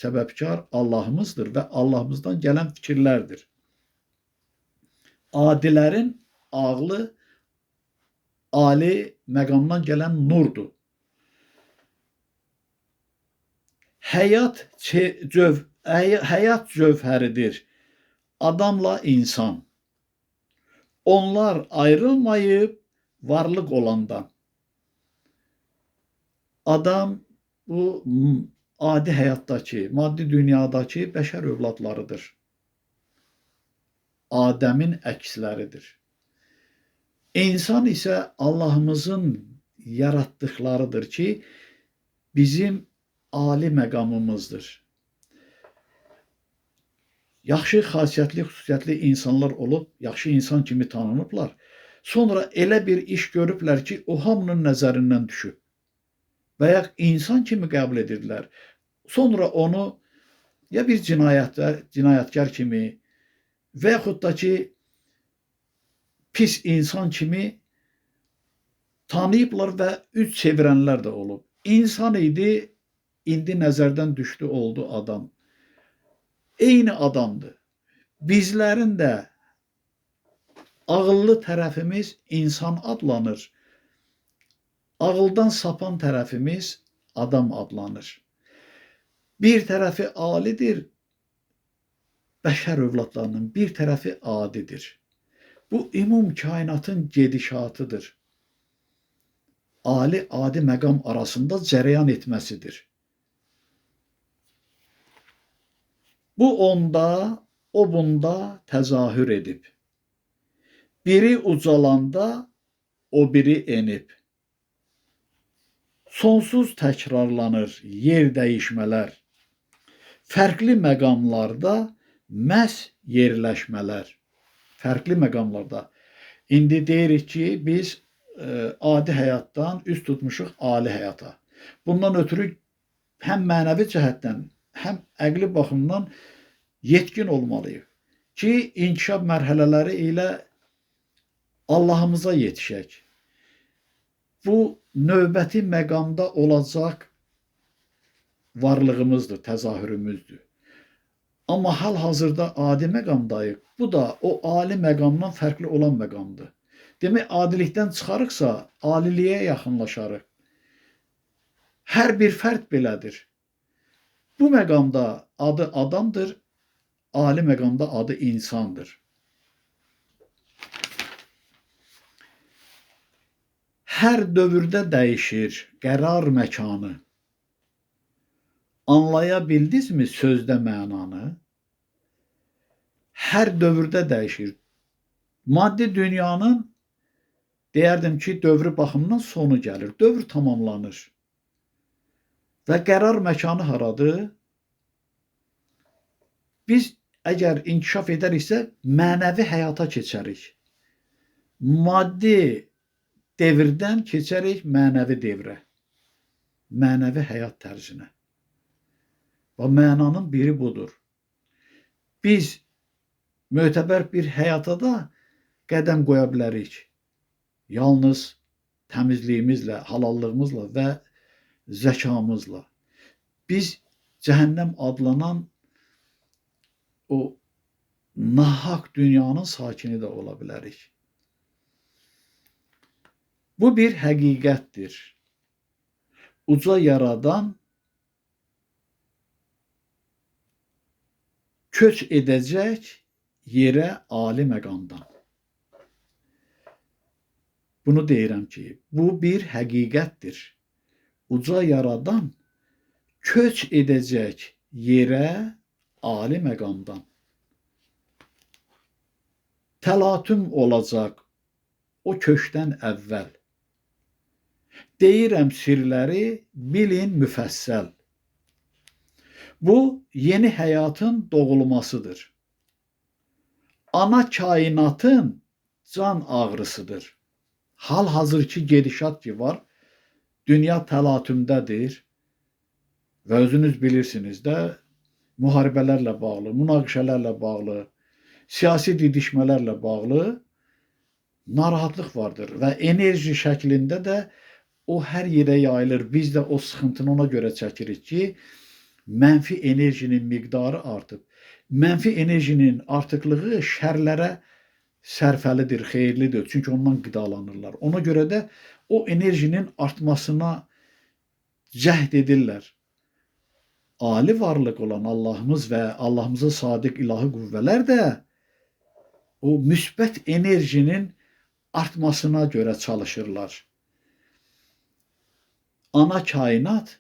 səbəbkar Allahımızdır və Allahımızdan gələn fikirlərdir. Adilərin ağlı ali məqamdan gələn nurdur. Həyat cövhəridir adamla insan. Onlar ayrılmayıb varlıq olandan. Adam bu adi həyatdakı, maddi dünyadakı bəşər övladlarıdır. Adəmin əksləridir. İnsan isə Allahımızın yaratdıqlarıdır ki, bizim ali məqamımızdır. Yaxşı xasiyyətli, xüsusiyyətli insanlar olub, yaxşı insan kimi tanınıblar. Sonra elə bir iş görüblər ki, o hamının nəzərindən düşüb. Və ya insan kimi qəbul edirdilər. Sonra onu ya bir cinayətkar kimi və yaxud da ki, pis insan kimi tanıyıblar və üz çevirənlər də olub. İnsan idi, indi nəzərdən düşdü, oldu adam. Eyni adamdır. Bizlərin də ağıllı tərəfimiz insan adlanır. Ağıldan sapan tərəfimiz adam adlanır. Bir tərəfi alidir, bəşər övladlarının bir tərəfi adidir. Bu, ümum kainatın gedişatıdır. Ali, adi məqam arasında cərəyan etməsidir. Bu onda, o bunda təzahür edib. Biri ucalanda, o biri enib. Sonsuz təkrarlanır yer dəyişmələr. Fərqli məqamlarda məhz yerləşmələr. Fərqli məqamlarda. İndi deyirik ki, biz adi həyatdan üz tutmuşuq ali həyata. Bundan ötürü həm mənəvi cəhətdən, həm əqli baxımdan yetkin olmalıyıq ki, inkişaf mərhələləri ilə Allahımıza yetişək. Bu, növbəti məqamda olacaq varlığımızdır, təzahürümüzdür. Amma hal-hazırda adi məqamdayıq. Bu da o ali məqamdan fərqli olan məqamdır. Demək, adilikdən çıxarıqsa, aliliyə yaxınlaşarıq. Hər bir fərd belədir. Bu məqamda adı adamdır, ali məqamda adı insandır. Hər dövrdə dəyişir qərar məkanı. Anlaya bildinizmi sözdə mənanı? Hər dövrdə dəyişir. Maddi dünyanın, deyərdim ki, dövrü baxımından sonu gəlir. Dövr tamamlanır. Və qərar məkanı haradır? Biz əgər inkişaf edəriksə, mənəvi həyata keçərik. Maddi devirdən keçərik mənəvi devrə. Mənəvi həyat tərzinə. Və mənanın biri budur. Biz mötəbər bir həyata da qədəm qoya bilərik. Yalnız təmizliyimizlə, halallığımızla və zəkamızla. Biz cəhənnəm adlanan o nahaq dünyanın sakini də ola bilərik. Bu bir həqiqətdir. Uca yaradan köç edəcək yerə ali məqamdan. Bunu deyirəm ki, bu bir həqiqətdir. Uca yaradan köç edəcək yerə ali məqamdan. Təlatüm olacaq o köçdən əvvəl. Deyirəm sirləri bilin müfəssəl. Bu, yeni həyatın doğulmasıdır. Ana kainatın can ağrısıdır. Hal-hazırki gedişat ki var, dünya təlatümdədir və özünüz bilirsiniz də, müharibələrlə bağlı, münaqişələrlə bağlı, siyasi didişmələrlə bağlı narahatlıq vardır və enerji şəklində də o hər yerə yayılır. Biz də o sıxıntını ona görə çəkirik ki, mənfi enerjinin miqdarı artıb. Mənfi enerjinin artıqlığı şərlərə sərfəlidir, xeyirlidir. Çünki ondan qidalanırlar. Ona görə də o enerjinin artmasına cəhd edirlər. Ali varlıq olan Allahımız və Allahımıza sadiq ilahi qüvvələr də o müsbət enerjinin artmasına görə çalışırlar. Ana kainat,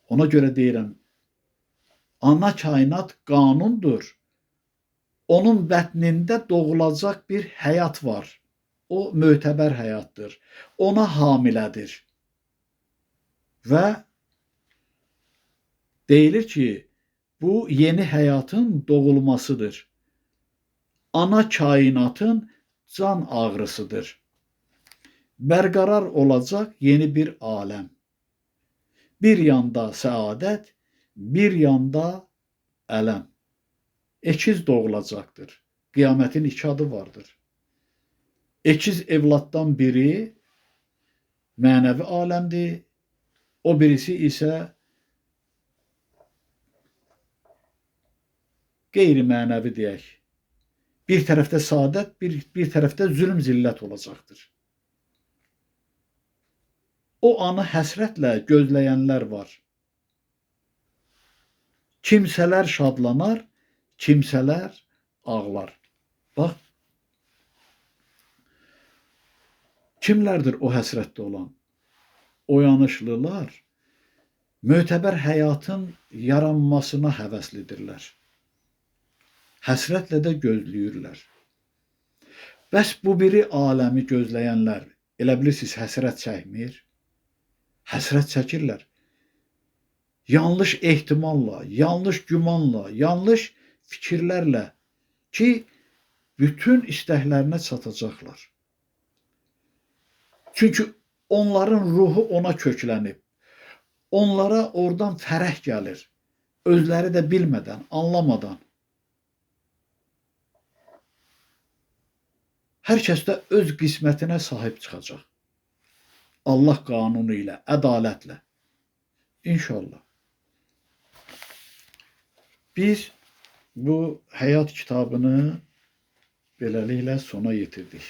ona görə deyirəm, ana kainat qanundur. Onun bətnində doğulacaq bir həyat var. O mötəbər həyatdır. Ona hamilədir. Və deyilir ki, bu yeni həyatın doğulmasıdır. Ana kainatın can ağrısıdır. Bərqərar olacaq yeni bir aləm. Bir yanda səadət, bir yanda ələm. Əkiz doğulacaqdır. Qiyamətin iki adı vardır. Əkiz evladdan biri mənəvi aləmdir, o birisi isə qeyri-mənəvi deyək. Bir tərəfdə saadət, bir tərəfdə zülm zillət olacaqdır. O anı həsrətlə gözləyənlər var. Kimsələr şadlanar, kimsələr ağlar. Bax, kimlərdir o həsrətdə olan? Oyanışlılar mötəbər həyatın yaranmasına həvəslidirlər. Həsrətlə də gözləyirlər. Bəs bu biri aləmi gözləyənlər, elə bilirsiniz, həsrət çəkmir? Həsrət çəkirlər. Yanlış ehtimalla, yanlış gümanla, yanlış fikirlərlə ki, bütün istəklərinə çatacaqlar. Çünki onların ruhu ona köklənib. Onlara oradan fərəh gəlir. Özləri də bilmədən, anlamadan. Hər kəs də öz qismətinə sahib çıxacaq. Allah qanunu ilə, ədalətlə. İnşallah. Biz bu həyat kitabını beləliklə sona yetirdik.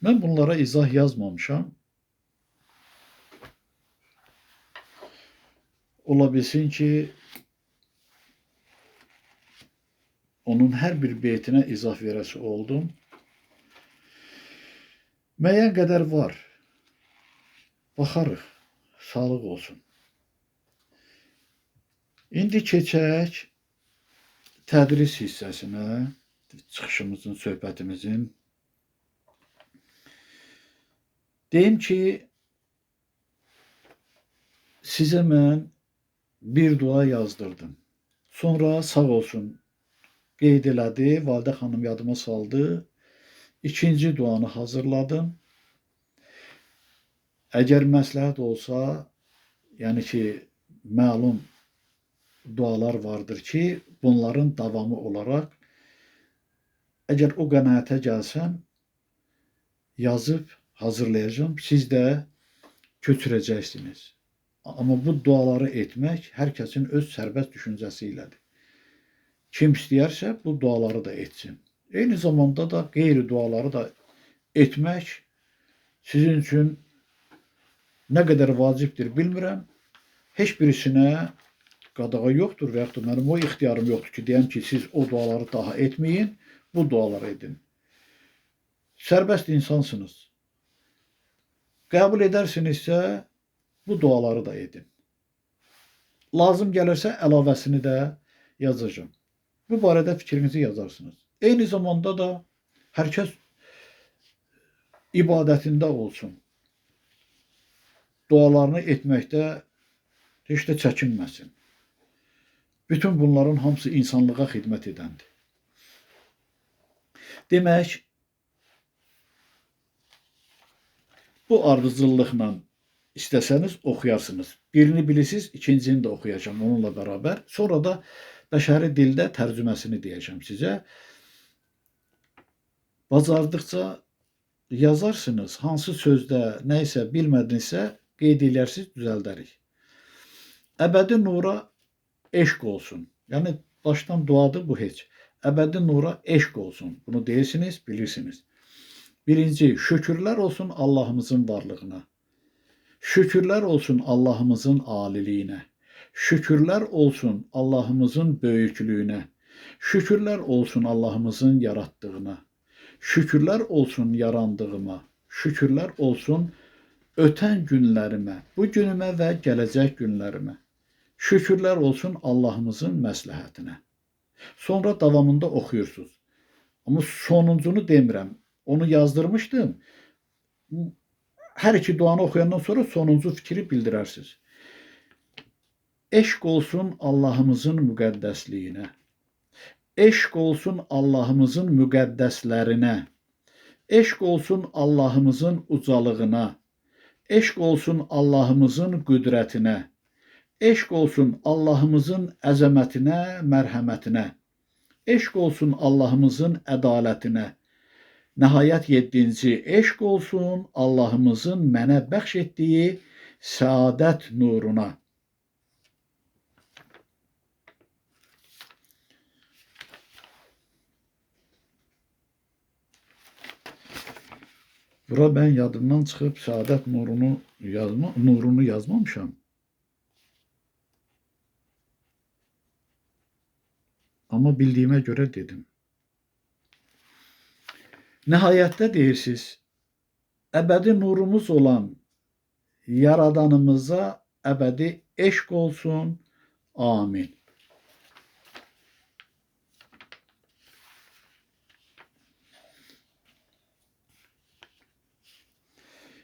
Mən bunlara izah yazmamışam. Ola bilsin ki, onun hər bir beytinə izah verəsi oldum. Müəyyən qədər var. Baxarıq. Sağlıq olsun. İndi keçək tədris hissəsinə, çıxışımızın, söhbətimizin. Deyim ki, sizə mən bir dua yazdırdım. Sonra sağ olsun qeyd elədi, Validə xanım yadıma saldı. İkinci duanı hazırladım. Əgər məsləhət olsa, yəni ki, məlum dualar vardır ki, bunların davamı olaraq, əgər o qənaətə gəlsəm, yazıb hazırlayacağam, siz də köçürəcəksiniz. Amma bu duaları etmək hər kəsin öz sərbəst düşüncəsi ilədir. Kim istəyərsə bu duaları da etsin. Eyni zamanda da qeyri duaları da etmək sizin üçün nə qədər vacibdir bilmirəm. Heç birisinə qadağa yoxdur və yaxud da mənim o ixtiyarım yoxdur ki, deyəm ki, siz o duaları daha etməyin, bu duaları edin. Sərbəst insansınız. Qəbul edərsinizsə, bu duaları da edin. Lazım gəlirsə, əlavəsini də yazacağam. Bu barədə fikrinizi yazarsınız. Eyni zamanda da hər kəs ibadətində olsun. Dualarını etməkdə heç də çəkinməsin. Bütün bunların hamısı insanlığa xidmət edəndir. Demək, bu ardıcıllıqla istəsəniz oxuyarsınız. Birini bilirsiniz, ikincini də oxuyacağam onunla bərabər. Sonra da bəşəri dildə tərcüməsini deyəcəm sizə. Bacardıqca yazarsınız. Hansı sözdə nə isə bilmədinizsə qeyd eləyərsiniz, düzəldərik. Əbədi nura eşq olsun. Yəni, başdan duadır bu heç. Əbədi nura eşq olsun. Bunu deyirsiniz, bilirsiniz. Birinci, şükürlər olsun Allahımızın varlığına. Şükürlər olsun Allahımızın aliliyinə. Şükürlər olsun Allahımızın böyüklüyünə. Şükürlər olsun Allahımızın yaratdığına. Şükürlər olsun yarandığıma. Şükürlər olsun ötən günlərimə, bu günümə və gələcək günlərimə. Şükürlər olsun Allahımızın məsləhətinə. Sonra davamında oxuyursunuz. Amma sonuncunu demirəm. Onu yazdırmışdım. Hər iki duanı oxuyandan sonra sonuncu fikri bildirərsiniz. Eşq olsun Allahımızın müqəddəsliyinə. Eşq olsun Allahımızın müqəddəslərinə. Eşq olsun Allahımızın ucalığına. Eşq olsun Allahımızın qüdrətinə. Eşq olsun Allahımızın əzəmətinə, mərhəmətinə. Eşq olsun Allahımızın ədalətinə. Nəhayət 7-ci, eşq olsun Allahımızın mənə bəxş etdiyi səadət nuruna. Bura mən yadımdan çıxıb səadət nurunu yazmamışam. Amma bildiyimə görə dedim. Nəhayətdə deyirsiniz, əbədi nurumuz olan Yaradanımıza əbədi eşq olsun. Amin.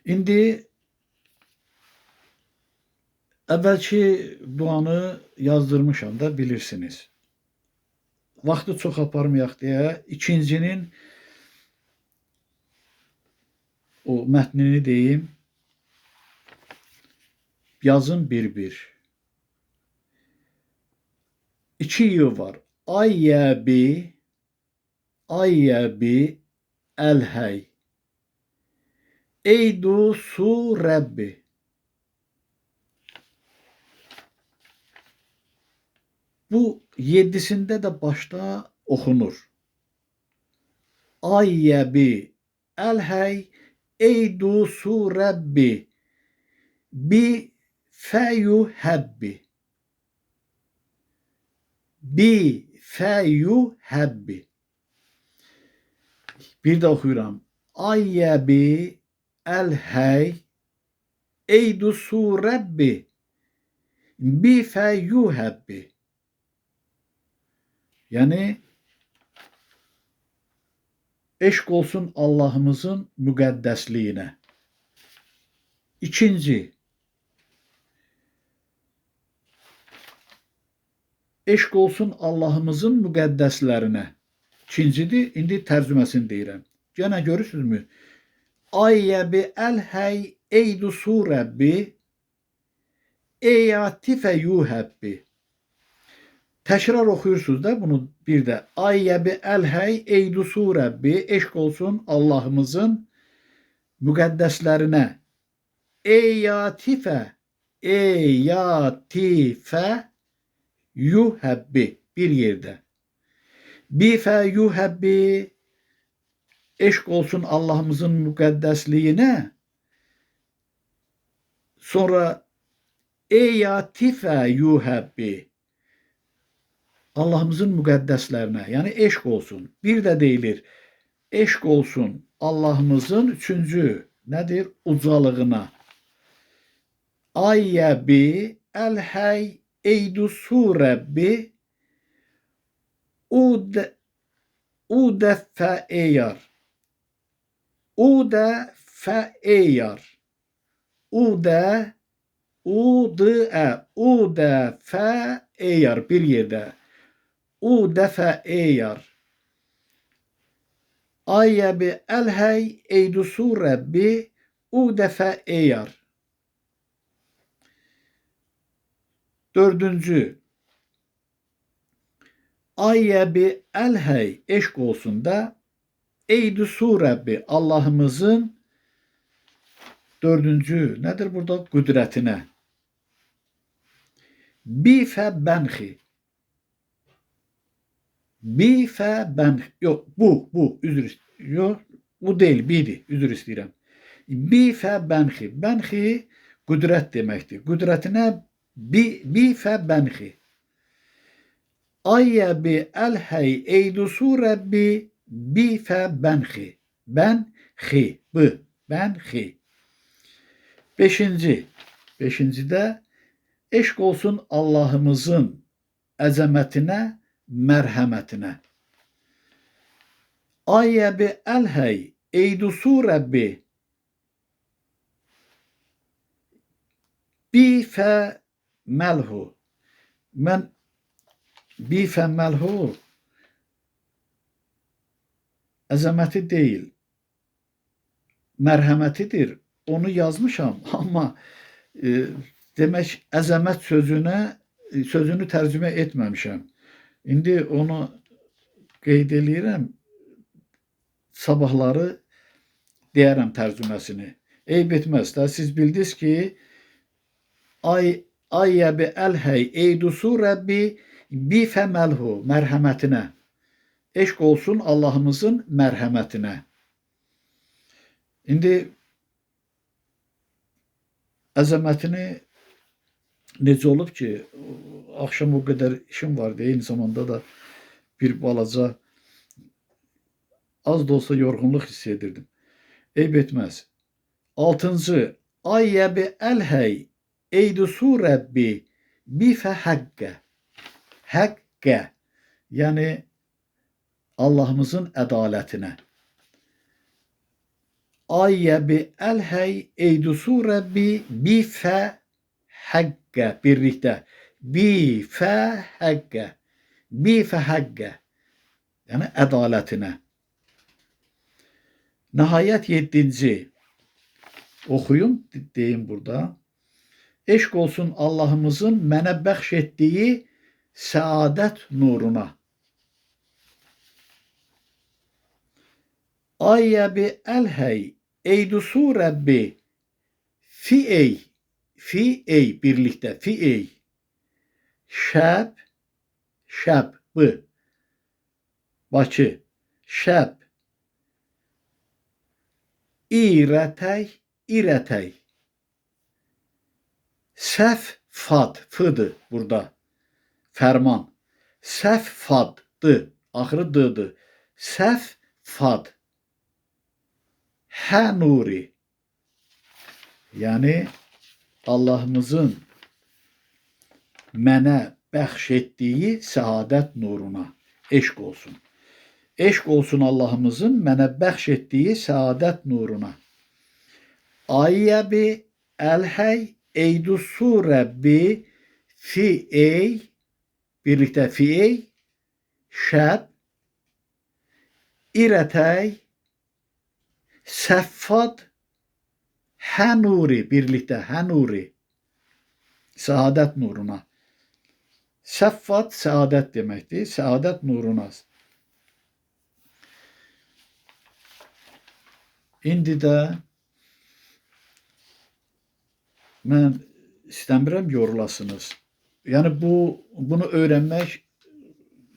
İndi əvvəlki duanı yazdırmışam da bilirsiniz. Vaxtı çox aparmayaq deyə ikincinin o mətnini deyim. Yazın bir-bir. İki y var. Ayyəbi, ayyəbi, əl-həy. Eydu su Rəbbi. Bu 7-sində də başda oxunur. Ayyəbi, əl-həy, eydu su Rəbbi, bi fəyu həbbi. Bi fəyu həbbi. Bir də oxuyuram. Ayyəbi əl-həy eydusu rəbbi bi fəyu həbbi. Yəni, eşq olsun Allahımızın müqəddəsliyinə. İkinci, eşq olsun Allahımızın müqəddəslərinə. İkincidir, indi tərcüməsini deyirəm. Yenə görürsünüzmü? Ayyəbi əl-həy eydusu rəbbi eyatifə yuhəbbi. Təkrar oxuyursunuz da bunu bir də. Ayyəbi əl-həy eydusu rəbbi, eşq olsun Allahımızın müqəddəslərinə. Eyatifə, eyatifə yuhəbbi bir yerdə. Bifə yuhəbbi, eşq olsun Allahımızın müqəddəsliyinə. Sonra eyatifə yuhəbbi, Allahımızın müqəddəslərinə, yəni eşq olsun. Bir də deyilir, eşq olsun Allahımızın üçüncü, nədir? Ucalığına. Ayyəbi əl-həy eydusu rəbbi udəfə eyar. Udəfə eyar. Udə, udə, udəfə eyar bir yerdə. Udəfə eyar. Ayyəbi əl-həy eydusu rəbbi udəfə eyar. Dördüncü, Ayyəbi əl-həy, eşq olsun da, eydusu rəbbi, Allahımızın dördüncü, nədir burada? Qüdrətinə. Bifə bənxi. Bifə bənxi. Yox, bu, üzr istəyirəm. Yox, bu deyil, bidir, üzr istəyirəm. Bifə bənxi. Bənxi qüdrət deməkdir. Qüdrətinə bifə bənxi. Ayyəbi əl-həy eydusu rəbbi bifə bənxi. Bənxi, b, bənxi. Beşinci, beşincidə eşq olsun Allahımızın əzəmətinə, mərhəmətinə. Ayyəbi əl-həy eydusu rəbbi bifə məlhu. Mən bifə məlhu əzəməti deyil, mərhəmətidir. Onu yazmışam, amma demək əzəmət sözünü tərcümə etməmişəm. İndi onu qeyd eləyirəm, sabahları deyərəm tərcüməsini. Eyb etməz də, siz bildiniz ki, Ayyəbi əl-həy eydusu rəbbi bifə məlhu, mərhəmətinə. Eşq olsun Allahımızın mərhəmətinə. İndi əzəmətini necə olub ki, axşam o qədər işim vardı, eyni zamanda da bir balaca az da olsa yorğunluq hiss edirdim. Eyb etməz. Altıncı, Ayyəbi əl-həy eydusu rəbbi bifə həqqə. Həqqə, yəni Allahımızın ədalətinə. Ayyəbi əl-həy eydusu rəbbi bifə həqqə birlikdə. Bifə həqqə. Bifə həqqə. Yəni ədalətinə. Nəhayət yedinci. Oxuyum, deyim burada. Eşq olsun Allahımızın mənə bəxş etdiyi səadət nuruna. Ayyəbi əl-həy eydusu rəbbi fi ey, fi ey birlikdə, fi ey. Şəb, şəb, b, Bakı, şəb. İrətək, irətək. Səf, fad, fıdır burada. Fərman. Səffad, D, axırı D-dır. Səffad. Hə nuri. Yəni, Allahımızın mənə bəxş etdiyi səadət nuruna eşq olsun. Eşq olsun Allahımızın mənə bəxş etdiyi səadət nuruna. Ayyəbi əlhəy eydu surəbbi fi ey, birlikdə fi ey, şəb, irətəy, səffad, hənuri, birlikdə hənuri, səadət nuruna. Səffad səadət deməkdir, səadət nuruna. İndi də mən istəmirəm yorulasınız. Yəni bunu öyrənmək,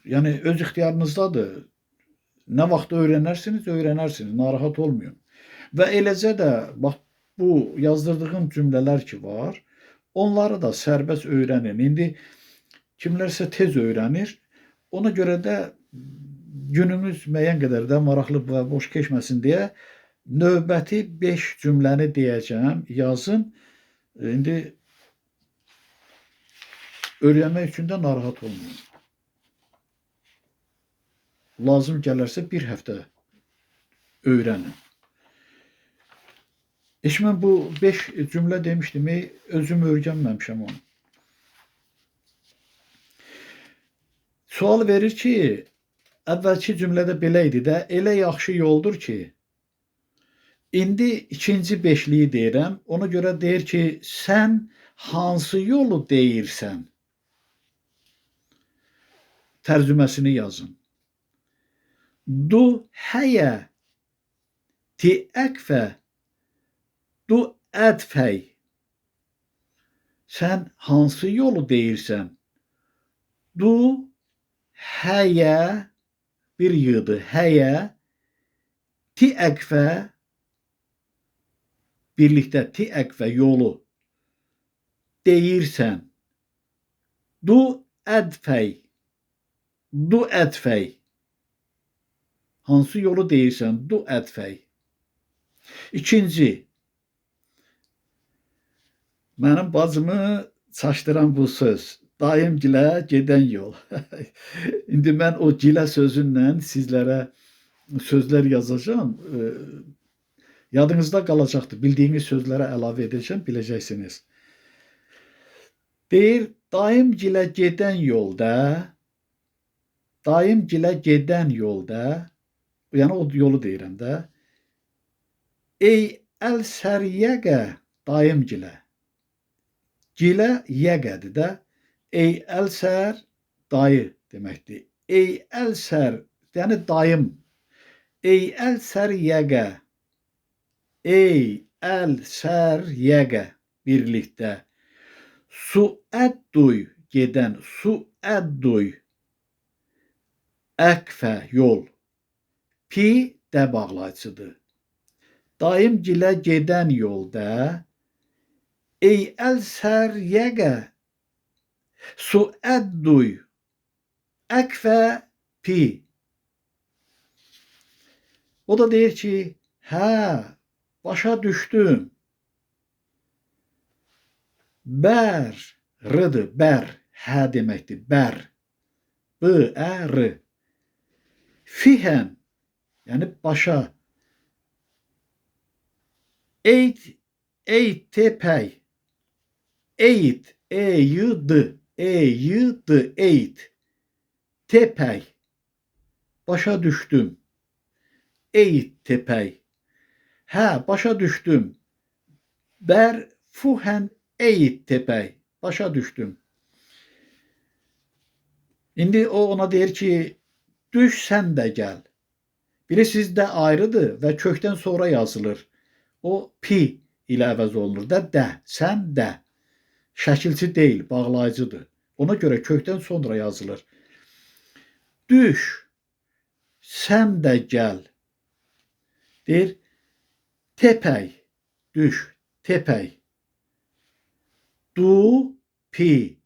yəni öz ixtiyarınızdadır. Nə vaxt öyrənərsiniz, öyrənərsiniz. Narahat olmayın. Və eləcə də bax bu yazdırdığım cümlələr ki var, onları da sərbəst öyrənin. İndi kimlərsə tez öyrənir, ona görə də günümüz müəyyən qədər də maraqlı və boş keçməsin deyə növbəti 5 cümləni deyəcəm, yazın. İndi öyrənmək üçün də narahat olmayın. Lazım gələrsə bir həftə öyrənin. Heç mən bu 5 cümlə demişdim, özüm öyrənməmişəm onu. Sual verir ki, əvvəlki cümlədə belə idi də, elə yaxşı yoldur ki, indi ikinci beşliyi deyirəm, ona görə deyir ki, sən hansı yolu deyirsən? Tərcüməsini yazın. Du həyə ti əkfə du ədfəy. Sən hansı yolu deyirsən? Du həyə, bir yığdı, həyə ti əkfə, birlikdə ti əkfə yolu deyirsən. Du ədfəy, du ədfəy. Hansı yolu deyirsən? Du ədfəy. İkinci, mənim bacımı çaşdıran bu söz. Daim gilə gedən yol. İndi mən o gilə sözünlə sizlərə sözlər yazacağam. Yadınızda qalacaqdır. Bildiyiniz sözlərə əlavə edəcəm, biləcəksiniz. Deyir, daim gilə gedən yolda, daim gilə gedən yolda, yəni o yolu deyirəm də, ey əl səriyyəqə daim gilə. Gilə yəqədir də. Ey əl sər dayı deməkdir. Ey əl sər, yəni dayım. Ey əl sər yəqə. Ey əl sər yəqə birlikdə. Suədduy gedən, suədduy. Əkfə yol. Pi də bağlayıcıdır. Daim gilə gedən yolda ey əl sər yəqə suədduy əkfə pi. O da deyir ki, hə, başa düşdüm. Bər, rıdır, bər, hə deməkdir, bər. B, ə, r. Fihən, yəni başa. Eyd, eyd, tepəy. Eyd, e, y, d. E, y, d, eyd. Tepəy. Başa düşdüm. Eyd, tepəy. Hə, başa düşdüm. Bər, fuhən, eyd, tepəy. Başa düşdüm. İndi o ona deyir ki, düş sən də gəl. Bilirsiniz də ayrıdır və kökdən sonra yazılır. O pi ilə əvəz olunur da, də, sən də. Şəkilçi deyil, bağlayıcıdır. Ona görə kökdən sonra yazılır. Düş, sən də gəl. Deyir, tepəy, düş, tepəy. Du, pi.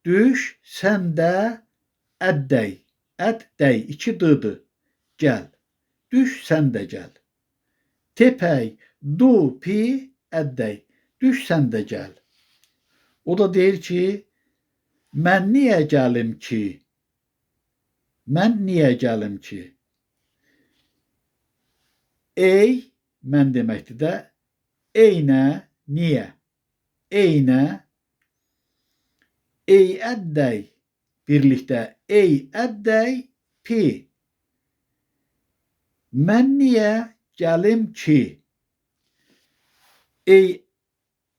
Düş, sən də Əddəy, əddəy, 2 D-dır. Gəl. Düş, sən də gəl. Tepəy, du, pi, əddəy. Düş, sən də gəl. O da deyir ki, mən niyə gəlim ki? Mən niyə gəlim ki? Ey, mən deməkdir də. Eynə, niyə? Eynə, ey əddəy, birlikdə. Ey əddəy, pi. Mən niyə gəlim ki? Ey,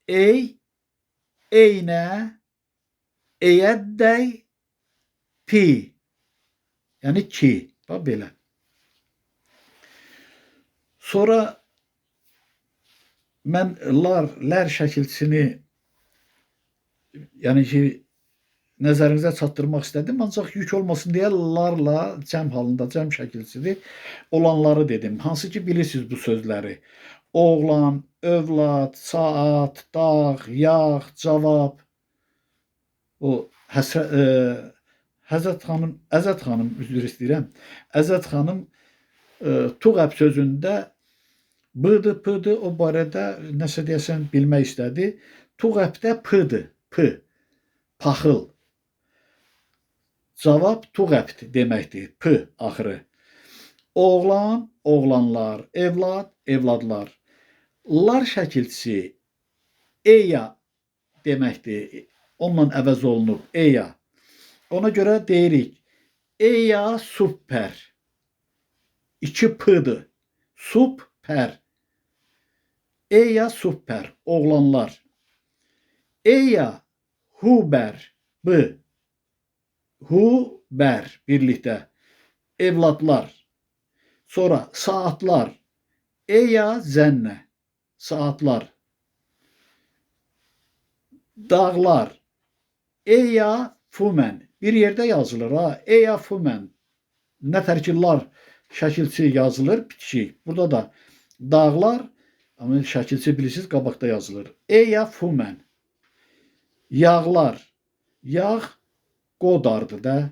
ey, eynə, eyəddəy, pi. Yəni ki. Bax, belə. Sonra mən lar, lər şəkilçisini, yəni ki, nəzərinizə çatdırmaq istədim, ancaq yük olmasın deyə larla cəm halında, cəm şəkilçisidir olanları dedim. Hansı ki, bilirsiniz bu sözləri. Oğlan, övlad, saat, dağ, yağ, cavab. O, Həzrət xanım, Əzət xanım, üzr istəyirəm, Əzət xanım Tuğəb sözündə B-dır, P-dır, o barədə nəsə deyəsən bilmək istədi. Tuğəbdə P-dır, P, paxıl. Cavab Tuğəbdir deməkdir, P axırı. Oğlan, oğlanlar, evlad, evladlar. Lar şəkilçisi eya deməkdir, onunla əvəz olunub, eya. Ona görə deyirik, eya super. 2 P-dır, super. Eya super, oğlanlar. Eya huber, B. Huber, birlikdə. Evladlar. Sonra saatlar. Eya zənnə, saatlar. Dağlar. Eya fumən. Bir yerdə yazılır ha. Eya fumən. Nə tər ki lar şəkilçi yazılır, bitişik. Burada da dağlar, amma şəkilçi bilirsiniz, qabaqda yazılır. Eya fumən. Yağlar. Yağ qodardır da.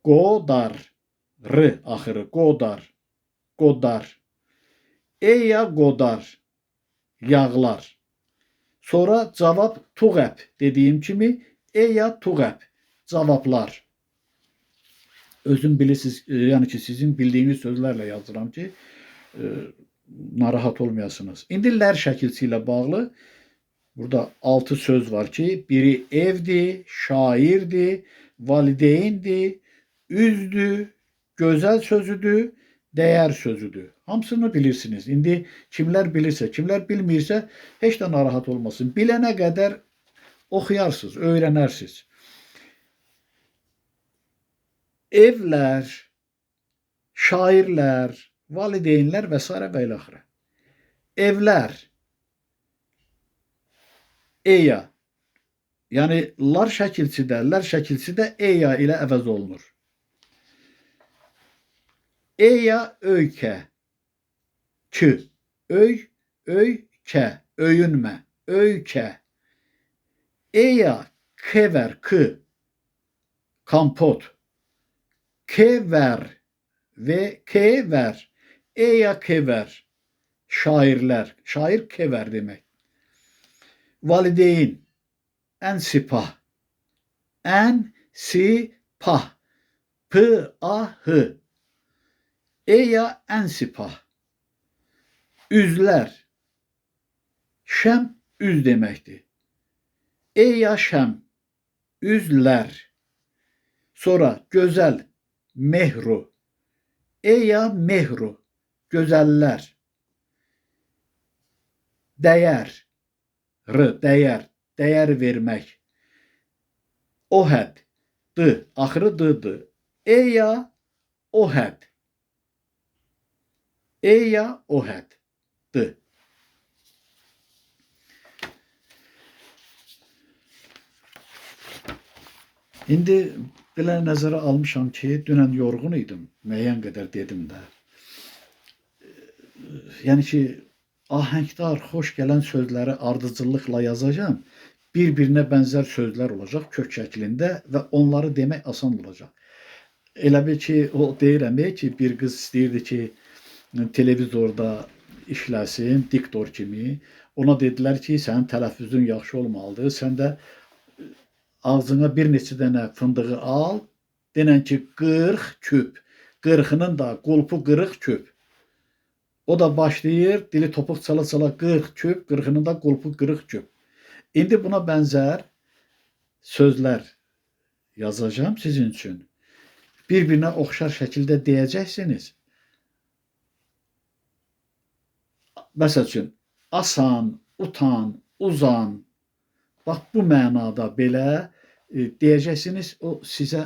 Qodar. R axırı. Qodar. Qodar. Eya qodar. Yağlar. Sonra cavab tuğəb dediyim kimi eya tuğəb. Cavablar. Özün bilirsiniz, yəni ki, sizin bildiyiniz sözlərlə yazıram ki, narahat olmayasınız. İndi lər şəkilçisi ilə bağlı burada 6 söz var ki, biri evdir, şairdir, valideyndir, üzdür, gözəl sözüdür, dəyər sözüdür. Hamısını bilirsiniz. İndi kimlər bilirsə, kimlər bilmirsə heç də narahat olmasın. Bilənə qədər oxuyarsınız, öyrənərsiniz. Evlər, şairlər, valideynlər və s. və ilaxırı. Evlər, eya, yəni lar şəkilçidə, lər şəkilçidə eya ilə əvəz olunur. Eya öykə, k, öy, öykə, öyünmə, öykə. Eya kever, k, kampot. Kever ve kever, eya kever, şairlər, şair kever demək. Valideyn, ən sipah, ən sipah, P, A, H, eya ən sipah. Üzlər, şəm üz deməkdir. Eya şəm, üzlər. Sonra gözəl, mehru, eya mehru, gözəllər. Dəyər, r, dəyər, dəyər vermək. O hədd, d, axırı d-dır. Eya o hədd. Eya o hədd, d. İndi belə nəzərə almışam ki, dünən yorğun idim, müəyyən qədər dedim də. Yəni ki, ahəngdar, xoş gələn sözləri ardıcıllıqla yazacağam. Bir-birinə bənzər sözlər olacaq kök şəklində və onları demək asan olacaq. Elə bil ki, o deyirəm ki, bir qız istəyirdi ki, televizorda işləsin, diktor kimi. Ona dedilər ki, sənin tələffüzün yaxşı olmalıdır. Sən də ağzına bir neçə dənə fındığı al, denən ki, 40 küp. 40-ının da qulpu qırıq küp. O da başlayır, dili topuq çala-çala 40 küp, 40-ının da qulpu qırıq küp. İndi buna bənzər sözlər yazacağım sizin üçün. Bir-birinə oxşar şəkildə deyəcəksiniz. Məsəl üçün, asan, utan, uzan. Bax, bu mənada belə deyəcəksiniz, o sizə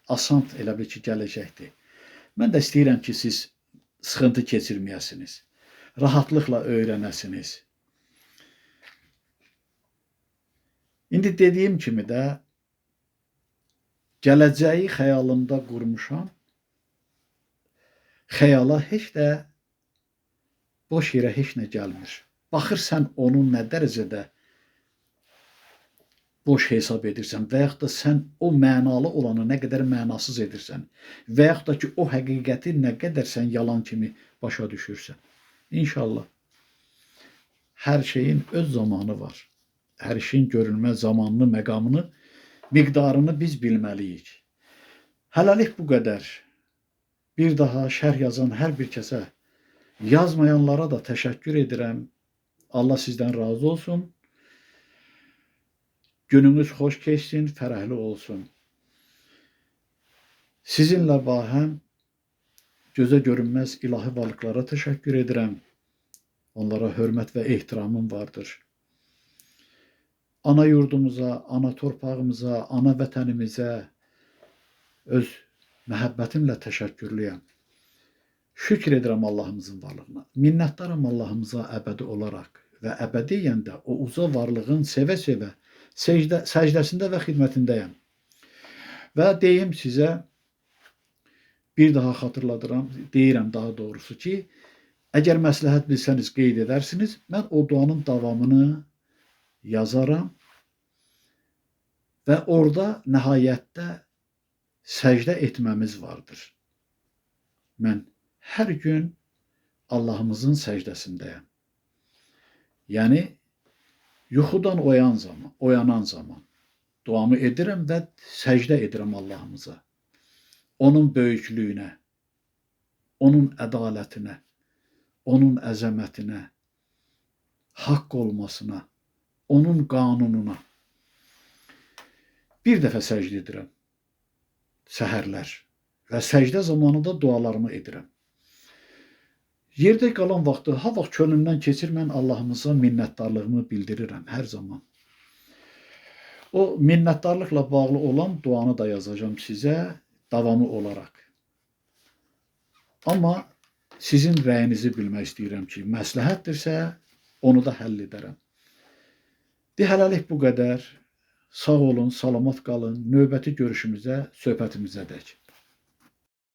asan elə bil ki, gələcəkdir. Mən də istəyirəm ki, siz sıxıntı keçirməyəsiniz. Rahatlıqla öyrənəsiniz. İndi dediyim kimi də gələcəyi xəyalımda qurmuşam. Xəyala heç də boş yerə heç nə gəlmir. Baxırsan onu nə dərəcədə boş hesab edirsən və yaxud da sən o mənalı olanı nə qədər mənasız edirsən və yaxud da ki, o həqiqəti nə qədər sən yalan kimi başa düşürsən. İnşallah hər şeyin öz zamanı var. Hər işin görünmə zamanını, məqamını, miqdarını biz bilməliyik. Hələlik bu qədər. Bir daha şərh yazan hər bir kəsə, yazmayanlara da təşəkkür edirəm. Allah sizdən razı olsun. Gününüz xoş keçsin, fərəhli olsun. Sizinlə bahəm gözə görünməz ilahi varlıqlara təşəkkür edirəm. Onlara hörmət və ehtiramım vardır. Ana yurdumuza, ana torpağımıza, ana vətənimizə öz məhəbbətimlə təşəkkürlüyəm. Şükür edirəm Allahımızın varlığına. Minnətdaram Allahımıza əbədi olaraq və əbədiyyən də o uca varlığın sevə-sevə səcdəsində və xidmətindəyəm. Və deyim sizə, bir daha xatırladıram, deyirəm daha doğrusu ki, əgər məsləhət bilsəniz qeyd edərsiniz, mən o duanın davamını yazaram və orada nəhayətdə səcdə etməmiz vardır. Mən hər gün Allahımızın səcdəsindəyəm. Yəni, yuxudan oyanan zaman duamı edirəm və səcdə edirəm Allahımıza. Onun böyüklüyünə, onun ədalətinə, onun əzəmətinə, haqq olmasına, onun qanununa. Bir dəfə səcdə edirəm səhərlər və səcdə zamanı da dualarımı edirəm. Yerdə qalan vaxtı, ha vaxt könlümdən keçir, mən Allahımıza minnətdarlığımı bildirirəm hər zaman. O minnətdarlıqla bağlı olan duanı da yazacağım sizə davamı olaraq. Amma sizin rəyinizi bilmək istəyirəm ki, məsləhətdirsə, onu da həll edərəm. De, hələlik bu qədər. Sağ olun, salamat qalın. Növbəti görüşümüzə, söhbətimizə dək.